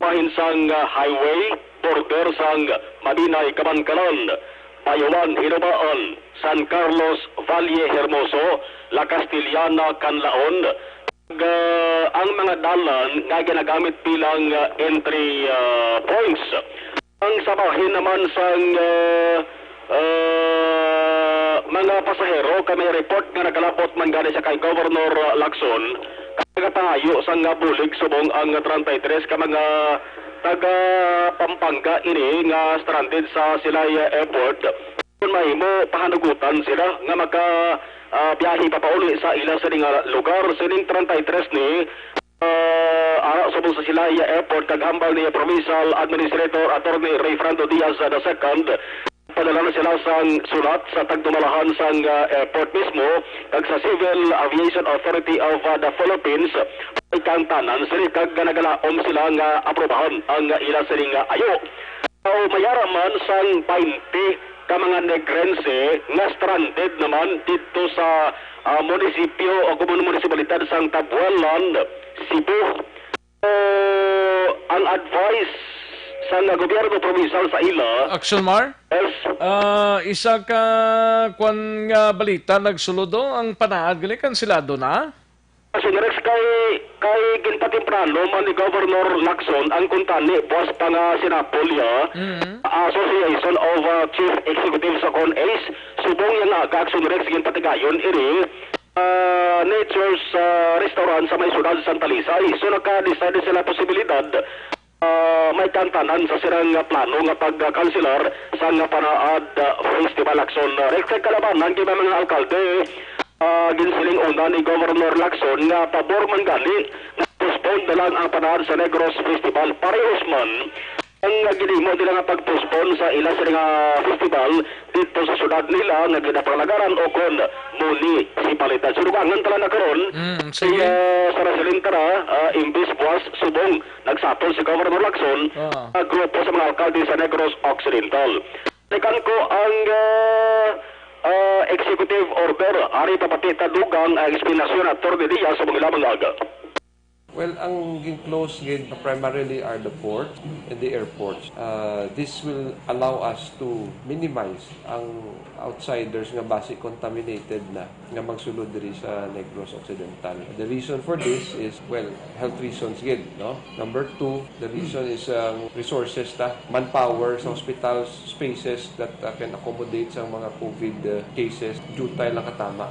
bahin sang, ah, highway, border sang Mabinay, Kabankalan, Bayuan, Hinubaan, San Carlos, Valle Hermoso, La Castellana, Canlaon, ug, ah, ang mga dalan nga ginagamit bilang, ah, entry, ah, points. Ang sa bahin naman sang, ah, ah, mga pasahero, kay may report nga nakalapot man gani sa kay Governor Lacson, kay nagapangayo sang, ah, bulig subong ang treinta y tres ka mga taga Pampanga ini nga stranded sa Silay Airport. Kon mahimo, pahanugutan sila nga maka, ah, biyahe papauli sa ila sini nga lugar. Sining treinta y tres ni, ah, ara subong sa Silay Airport, kag hambal ni Provincial Administrator Attorney Rayfrando Diaz the second, padala na sila sang sulat sa tagdumalahan sang, ah, airport mismo kag sa Civil Aviation Authority of, ah, the Philippines. Ikang tanan sila kag nagalaom sila nga aprobahan ang ila sining, ah, ayo. Aw, may ara man sang twenty ka mga Negrense nga stranded naman didto sa, ah, munisipyo o kumun-, munisipalidad sang Tabualan, Cebu. So, ang advice sang gobyerno provincial sa ila, Action Mar? Yes. Ah, isa ka kwan nga balita nagsulod, oh, ang panaad gali kanselado na? Action Rex, kay, kay ginpatemprano man ni Governor Lacson ang kuntani buwas pa nga sinapol niya, Mm. Association of, uh, Chief Executives sa kon ace, subong niya nga aga Action Rex ginpatigayon ini, uh, Nature's, uh, Restaurant sa may siyudad sa Santa Lisay. So, naka-decide sila posibilidad, ah, may kantanan sa silang plano nga pagkanselar sang Panaad, ah, Festival Action. Rex, kalabanan kay may mga alkalde, ah, ginsiling una ni Governor Lacson nga pabor man gani nga postpone na lang ang Panaad sa Negros Festival. Parehas man ang ginhimo nila nga pag-postpone sa ila sini nga festival dito sa syudad nila nga ginapangalagaran o kon munisipalidad. So, dugangan tala na karon, Mm, sige. Kay, ah, sa Rasalintara, ah, imbis buwas, subong nagsapol si Governor Lacson, Ah. Sa grupo sa mga alkalde sa Negros Occidental. Balikan ko ang, ah, ah, executive order. Ari pa pati ta dugang ang eksplanasyon, Attorney Diaz, sa mga lamang aga. Well, ang gin-close gid primarily are the port and the airports. Uh, this will allow us to minimize ang outsiders nga basi contaminated na nga magsulod diri sa Negros Occidental. The reason for this is, well, health reasons gid, no? Number two, the reason is, um, resources ta, manpower sa hospitals, spaces that, uh, can accommodate sa mga COVID, uh, cases, jutay lang katama.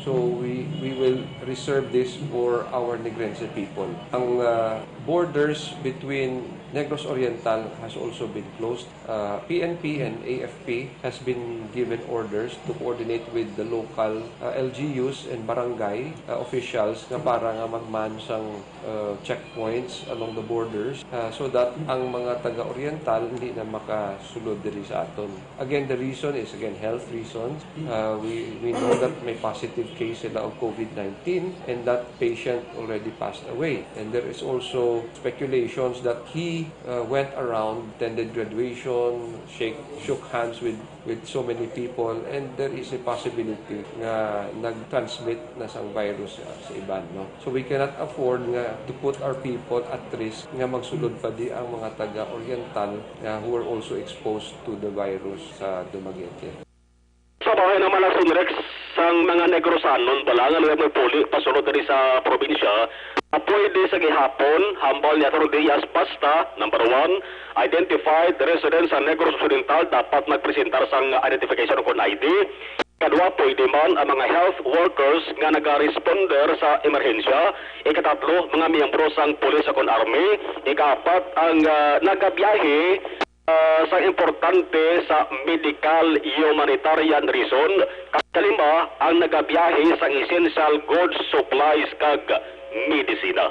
So we, we will reserve this for our Negrense people. Ang, uh, borders between Negros Oriental has also been closed. Uh, P N P and A F P has been given orders to coordinate with the local, uh, L G Us and barangay, uh, officials nga para nga magman sang, uh, checkpoints along the borders, uh, so that ang mga taga-Oriental hindi na makasulod diri sa aton. Again, the reason is, again, health reasons. Uh, we, we know that may positive case sila of COVID nineteen and that patient already passed away. And there is also speculations that he, uh, went around, attended graduation, shake, shook hands with, with so many people, and there is a possibility nga nag-transmit na sang virus, uh, sa iban, no? So we cannot afford nga to put our people at risk nga magsulod pa di ang mga taga-Oriental nga who were also exposed to the virus sa Dumaguete. Sa bahin naman ang Sinrex sang mga Negrosanon bala nga lugar may puli pasulod diri sa probinsya, nga pwede sa gihapon, hambal ni Attorney Diaz, basta, number one, identified residents sa Negros Occidental dapat magpresentar sang identification kon I D. Kadua, pwede man ang mga health workers nga naga-responder sa emerhensya. Ikatatlo, mga miyembro sang pulis o kon army. Ikaapat, ang, ah, nagabiyahe ah, sang importante sa medical humanitarian reason, kag kalima ang nagabiyahe sang essential goods, supplies, kag medisina.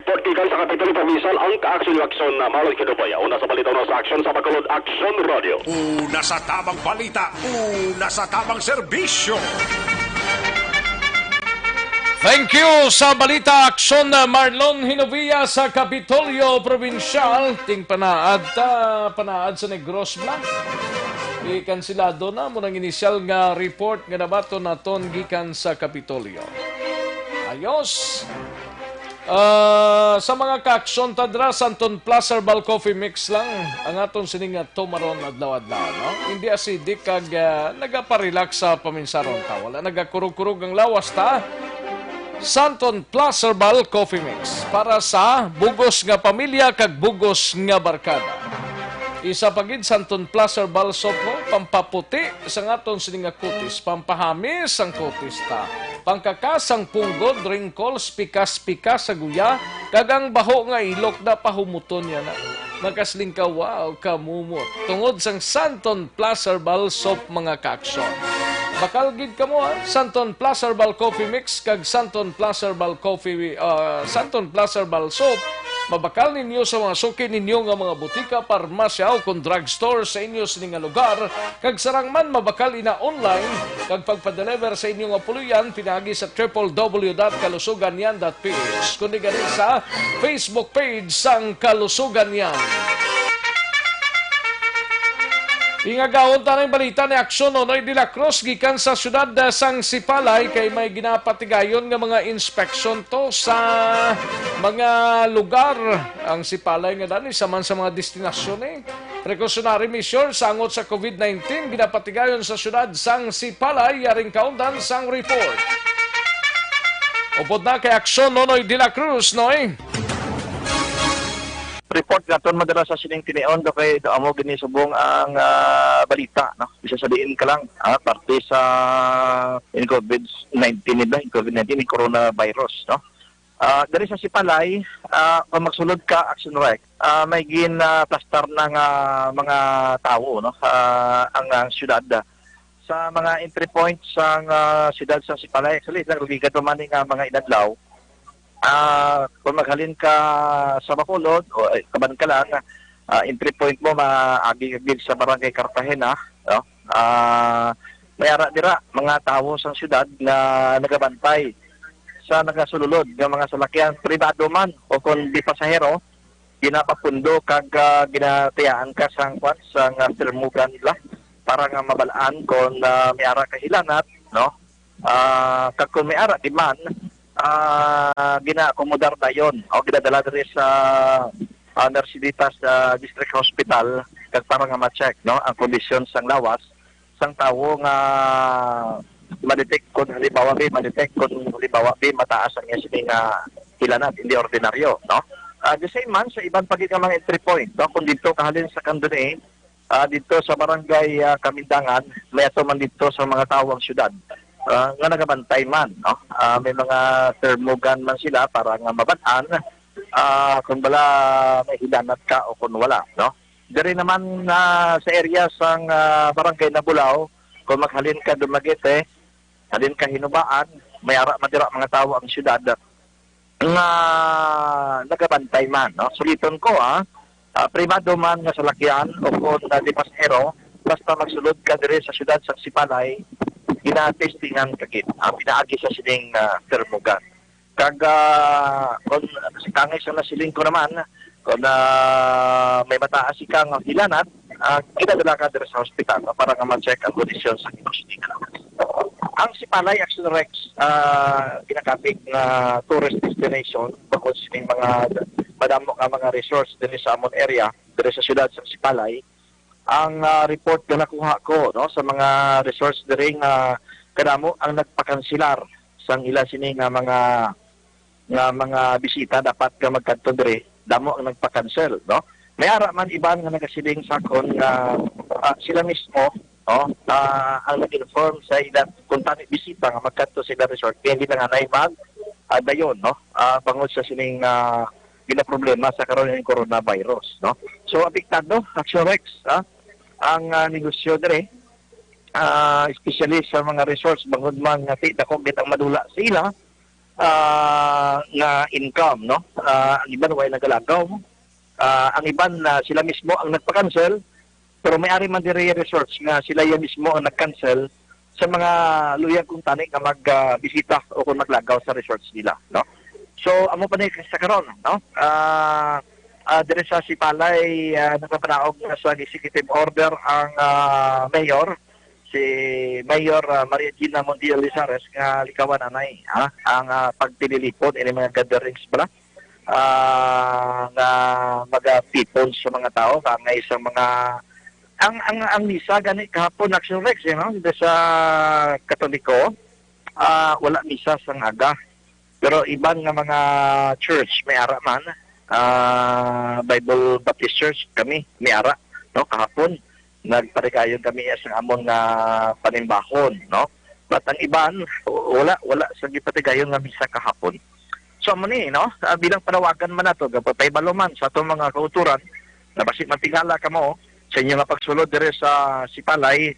Report gikan sa Kapitolyo Provincial, ang Kaaksyon Aksyon na Marlon Kinuboy. Una sa balita, una sa aksyon sa Bacolod, Aksyon Radio. Una sa tamang balita, una sa tamang serbisyo. Thank you sa balita, aksyon na Marlon Hinovia sa Kapitolyo Provincial. Ting panaad ta, panaad sa Negros Blanc. Ikansilado na mo nang inisyal nga report nga nabaton naton gikan sa Kapitolyo. Ayos. Ah, sa mga kaaksyon ta dira, Santon Plus Herbal Coffee Mix lang ang aton sini nga tumaron adlaw-adlaw, no? Hindi acidic kag, ah, nagaparelax sa paminsaron ta. Wala nagakurog-kurog ang lawas ta. Santon Plus Herbal Coffee Mix para sa bugos nga pamilya kag bugos nga barkada. Isa pa gid Santon Plus Herbal Soap mo, pampaputi sa aton sini nga kutis, pampahamis ang kutis ta, pangkakas ang punggod, wrinkles, pikas-pikas sa guya, kag ang baho nga ilok na pahumuton niya na. Makasiling ka, "Wow, kamumot." Tungod sang Santon Plus Herbal Soap, mga kaaksyon. Bakal gid kamo, ha? Santon Plus Herbal Coffee Mix kag Santon Plus Herbal Coffee, ah, Santon Plus Herbal Soap. Mabakal ninyo sa mga suki ninyo nga mga butika, parmasya, o kon drugstore sa inyo sini nga lugar. Kag sarang man, mabakal ina online kag pagpa-deliver sa inyo nga puloy-an pinaagi sa triple W dot kalusugan yan dot P H, kundi gani sa Facebook page sang Kalusugan Yan. Ingagahon ta ning balita ni Aksyon Nonoy de la Cruz gikan sa siyudad, ah, sang Sipalay, kay may ginapatigayon nga mga inspeksyon to sa mga lugar. Ang Sipalay nga dani sa man sa mga destinasyon, eh. Precautionary measures sa angot sa COVID nineteen ginapatigayon sa siyudad sang Sipalay, yaring kaundan sang report. Upod na kay Aksyon Nonoy de la Cruz, Noy. Report naton madala sa sining tinion do kay do amo gini subong ang, ah, balita, no? Bisa sa diin ka lang, ah, parte sa in COVID nineteen nila, in COVID nineteen, in coronavirus, no? Ah, diri sa Sipalay, ah, kung magsulod ka, Action Rec, ah, may gin, ah, plastar na nga mga tawo, no? Ah, ang, ang syudad, ah, sa mga entry points sang, ah, syudad sa Sipalay. Actually, nagligad pa man ni nga mga inadlaw. Ah, kung maghalin ka sa Bacolod, o, eh, kaban ka lang, ah, entry point mo, maagi ka gid sa Barangay Cartagena, no? Ah, may ara dira, mga tawo sang syudad nga nagabantay sa nagasululod nga mga salakyan, pribado man o kon di pasahero, ginapapundo kag, ah, ginatiyaan ka sang, kwan, sang, ah, termogan nila para nga mabal-an kon, ah, may ara ka hilanat, no? Ah, kag kon may ara di man, ah, ginaakomodar dayon o ginadala diri sa, ah, Merceditas, ah, District Hospital kag para nga ma-check, no, ang kondisyon sang lawas sang tawo nga ma-detect kon halimbawa bi, ma-detect kon halimbawa bi mataas ang iya sini nga hilanat, hindi ordinaryo, no? Ah, the same man sa iban pa gid nga mga entry point, no? Kung dito kahalin sa Candoni, ah, dito sa barangay, ah, Kamindangan, may ato man dito sa mga tawo ang syudad, ah, nga nagabantay man, no? Ah, may mga thermogun man sila para nga mabal-an, ah, kung bala may hilanat ka o kung wala, no? Diri naman, ah, sa area sang, ah, barangay Nabulao, kung maghalin ka Dumaguete, halin ka Hinubaan, may ara man dira mga tawo ang syudad nga nagabantay man, no? Suliton ko, ah, ah, pribado man nga salakyan o kon, ah, di pasahero, basta magsulod ka diri sa siyudad sa Sipalay, ginatestingan ka gid ang pinaagi sa sining, ah, termogan. Kag, ah, kon sa kangay sa nasiling ko naman, kon, ah, may mataas ika nga hilanat, ah, ginadala ka diri sa hospital, no, para nga ma-check ang kondisyon sa imong sining. Ang Sipalay, Action Rex, ah, ginakapig nga tourist destination, bangod sining mga madamo nga mga resorts diri sa amon area, diri sa siyudad sa Sipalay. Ang, ah, report nga nakuha ko, no, sa mga resorts diri nga kadamo ang nagpakansilar sang ila sini nga mga, nga mga bisita dapat nga magkadto diri, damo ang nagpa-cancel, no? May ara man iban nga nagasiling sa akon nga, ah, sila mismo, no, ah, ang nag-inform sa ila kung tani bisita nga magkadto sa ila resort, kaya hindi na nga mag, ah, dayon, no? Ah, bangod sa sining, ah, ginaproblema sa karon yung coronavirus, no? So, apektado, Action Rex, ha? Ang, ah, negosyo diri, ah, especially sa mga resorts, bangod man nga ti-, dako gid ang madula sa ila, ah, nga income, no? Ah, ang iban way nagalagaw. Ah, ang iban na sila mismo ang nagpa-cancel, pero may ari man diri resorts nga sila ya mismo ang nag-cancel sa mga luyag kung tani nga mag, ah, bisita o kung maglagaw sa resorts nila, no? So, amo pa ni sa karon, no? Ah, ah, diri sa Sipalay, ah, nagapanaog na sa executive order ang, ah, mayor, si Mayor, ah, Maria Gina Montiel Lizares nga likawan anay, ha? Ang, ah, pagtililipon ini mga gatherings bala, ah, nga magapipon sa mga tao, angay sa mga, ang, ang, ang misa gani kahapon, Action Rex, you know, sa Katoliko, ah, wala misa sang aga. Pero iban nga mga church, may ara man, ah, Bible Baptist Church, kami, may ara, no, kahapon, nagpatigayon kami sa amon nga panimbahon, no? But ang iban, wala, wala sa gipatigayon nga misa kahapon. So, amo ni, no? Ah, bilang panawagan man nato, gapapahibalo man sa atong mga kauturan, na basi matingala kamo sa inyo nga pagsulod diri sa Sipalay,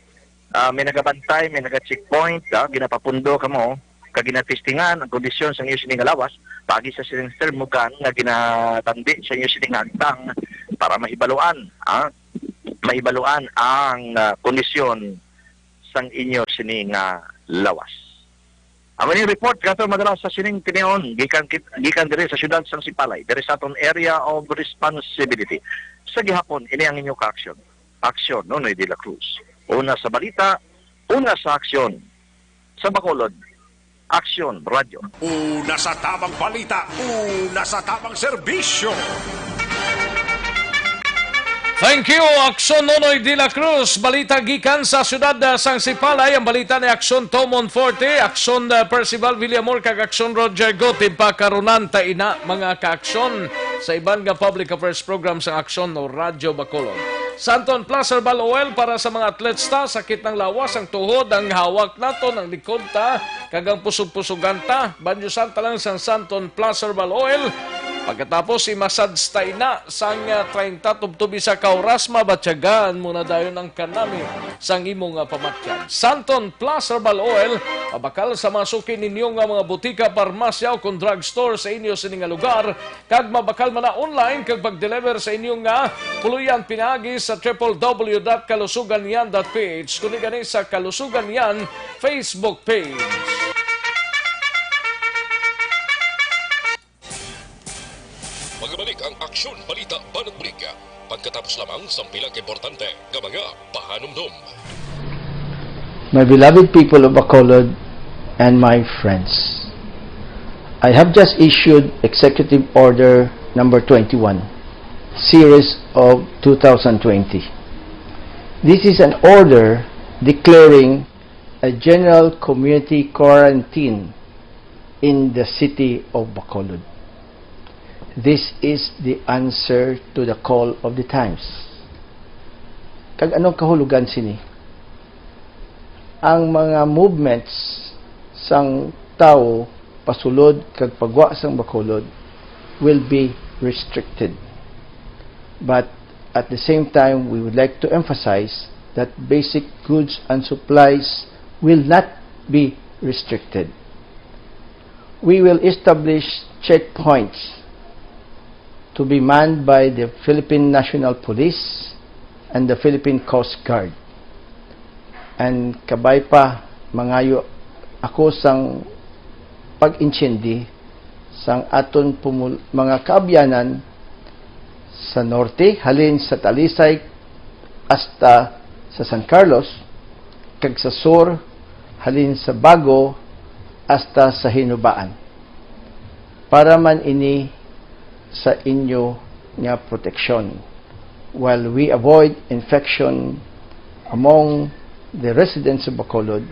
ah, may nagabantay, may naga-checkpoint, ah, ginapapundo kamo, kag ginatestingan ang kondisyon sa inyo sini nga lawas, paagi sa sining thermogun nga ginatandi sa inyo sini nga agtang para mahibaluan, ah, mahibaluan ang, ah, kondisyon sang inyo sini nga lawas. Amo ning report nga aton madala sa sining tinion gikan kit-, gikan diri sa siyudad sang Sipalay, diri sa aton area of responsibility. Sa gihapon, ini ang inyo ka-aksyon. Aksyon, Nonoy de la Cruz. Una sa balita, una sa aksyon. Sa Bacolod, Aksyon Radyo. Una sa tamang balita, una sa tamang serbisyo. Thank you, Aksyon Nonoy de la Cruz. Balita gikan sa siyudad, ah, sang Sipalay. Ang balita ni Aksyon Tomon Forte, Aksyon, ah, Percival Villamor, kag Aksyon Roger Gutib. Pakarunan ta ina, mga kaaksyon, sa iban nga public affairs program sang Aksyon o Radyo Bacolod. Santon Plus Herbal Oil para sa mga athletes ta. Sakit ng lawas, ang tuhod, ang hawak naton, ang likod ta, kag ang pusog-pusugan ta. Banyosan ta lang sang Santon Plus Herbal Oil. Pagkatapos, i-massage ta ina sang, ah, treinta tubtob isa ka oras, mabatyagan mo na dayon ang kanami sang imo nga pamatyag. Santon Plus Herbal Oil, mabakal sa mga suki ninyo nga mga butika, parmasya, o kon drugstore sa inyo sini nga lugar, kag mabakal man na online kag pag-deliver sa inyo nga puloy-an pinaagi sa triple W dot kalusugan yan dot P H, kundi gani sa Kalusugan Yan Facebook page. Magbalik ang Aksyon Balita Banat Bulig, pagkatapos lamang sang pila ka importante nga mga pahanumdom. My beloved people of Bacolod and my friends, I have just issued Executive Order Number Twenty-one, Series of two thousand twenty. This is an order declaring a general community quarantine in the city of Bacolod. This is the answer to the call of the times. Kag anong kahulugan sini? Ang mga movements sang tawo pasulod kag pagwa sang Bacolod will be restricted. But at the same time, we would like to emphasize that basic goods and supplies will not be restricted. We will establish checkpoints to be manned by the Philippine National Police and the Philippine Coast Guard. And kabay pa, mangayo ako sang pag-intindi sang aton pumul-, mga kaabyanan sa norte, halin sa Talisay hasta sa San Carlos, kag sa sur, halin sa Bago hasta sa Hinubaan, para man ini sa inyo nga proteksyon. While we avoid infection among the residents of Bacolod,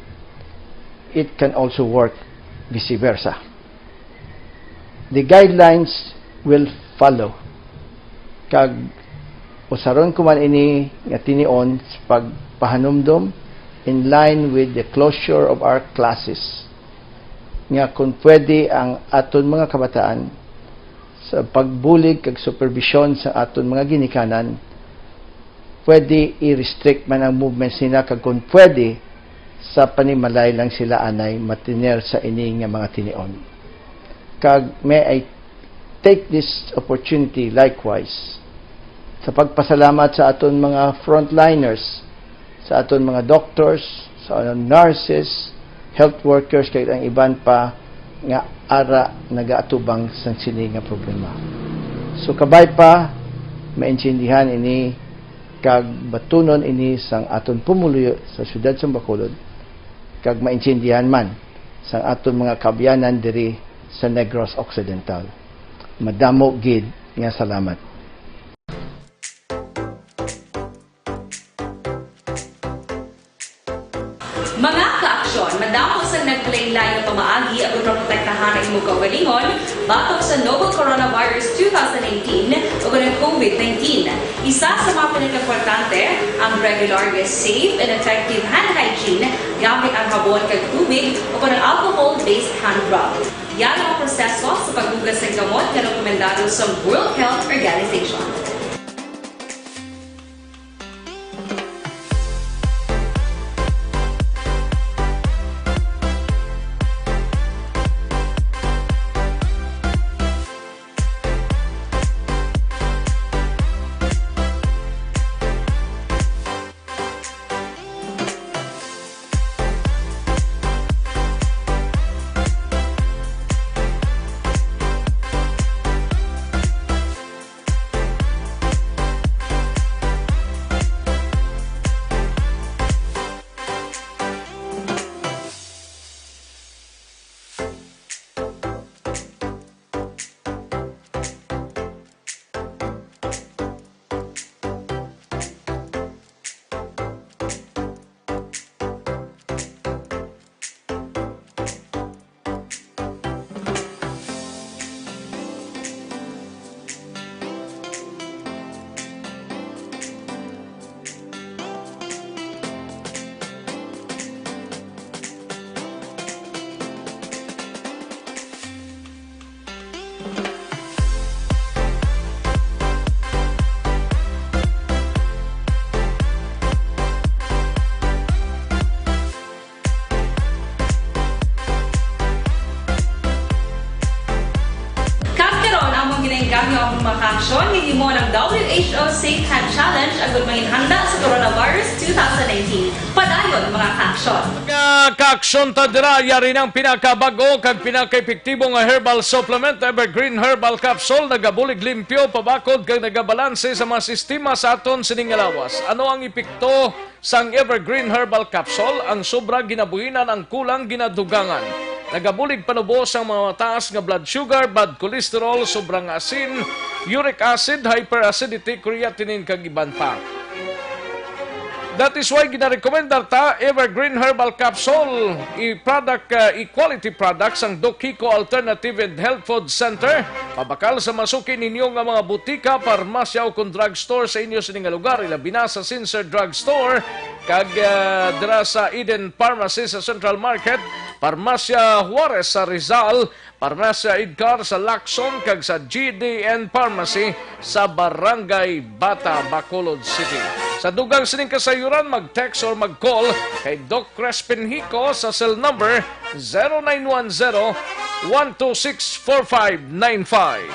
it can also work vice versa. The guidelines will follow, kag usaron ko man ini nga tinion sa pagpahanumdom in line with the closure of our classes, nga kung pwede ang aton mga kabataan sa pagbulig kag supervision sa aton mga ginikanan, pwede i-restrict man ang movements nila, kag kung pwede, sa panimalay lang sila anay matiner sa ini nga mga tinion. Kag may I take this opportunity likewise sa pagpasalamat sa aton mga frontliners, sa aton mga doctors, sa aton nurses, health workers, kag ang iban pa nga ara nagaatubang sang sini nga problema. So, kabay pa, maintindihan ini kag batunon ini sang aton pumuluyo sa siyudad sang Bacolod, kag maintindihan man sang aton mga kaabyanan diri sa Negros Occidental. Madamo gid nga salamat. Mga ka-aksyon, madamo sang naglain-lain nga pamaagi aron maprotektahan ang imong kaugalingon batok sa novel coronavirus two thousand nineteen o ang COVID nineteen. Isa sa mga pinakaimportante ang regular nga safe and effective hand hygiene gamit ang habon kag tubig o ang alcohol-based hand rub. Yan ang proseso sa paghugas sang kamot nga rekomendado sa World Health Organization. Kag karon, among ginaengganyo ang mga kaaksyon nga gihimo ng W H O Safe Hand Challenge agud manginhanda sa coronavirus two thousand nineteen. Padayon, mga kaaksyon. Mga kaaksyon, ta dira, yari ng pinakabag-o kag pinakaepektibo nga herbal supplement, Evergreen Herbal Capsule, nagabulig limpyo, pabakod kag nagabalanse sa mga sistema sa aton sining nga lawas. Ano ang epekto sang Evergreen Herbal Capsule? Ang sobra ginabuhinan, ang kulang ginadugangan. Nagabulig panubo sang mga mataas nga blood sugar, bad cholesterol, sobra nga asin, uric acid, hyperacidity, creatinine, kag iban pa. That is why ginarekomendar ta Evergreen Herbal Capsule, i-product, uh, i-quality product sang Doc Kiko Alternative and Health Food Center. Pabakal sa masuki ninyo nga mga butika, parmasya, o kon drugstore sa inyo sini nga lugar, ilabi na sa Sincere Drugstore, kag, uh, dira sa Eden Pharmacy sa Central Market, Parmasya Juarez sa Rizal, Parmasya Edgar sa Lacson kag sa G D N Pharmacy sa Barangay Bata, Bacolod City. Sa dugang sining kasayuran, mag-text or mag-call kay Doc Crespin Hico sa cell number zero nine one zero, one two six, four five nine five.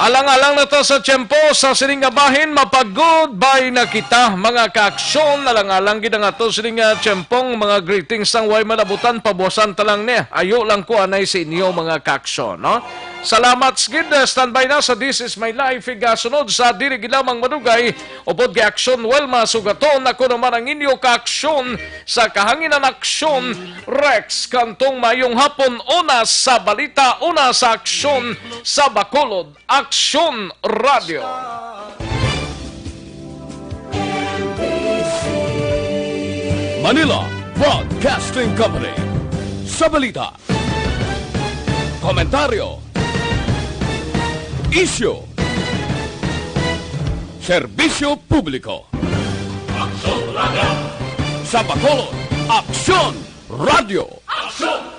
Alang-alang na ta sa tiyempo sa sining nga bahin, mapag-goodbye na kita, mga kaaksyon. Alang-alang gid ang ato sining nga tiyempong mga greetings sang way malabutan, pabuwasan ta lang ni. Ayo lang ko anay sa inyo, mga kaaksyon, no? Salamat gid, eh, standby na sa This Is My Life, igasunod sa dili gid lamang madugay, upod kay Aksyon Wilma Sugaton. Ako naman ang inyo kaaksyon sa kahanginan, Aksyon Rex Cantong. Mayong hapon, una sa balita, una sa aksyon sa Bacolod, Aksyon Radio. Manila Broadcasting Company. Sa balita, komentaryo, isyu, serbisyo publiko. Aksyon Radio. Sa Bacolod, Aksyon Radio. Aksyon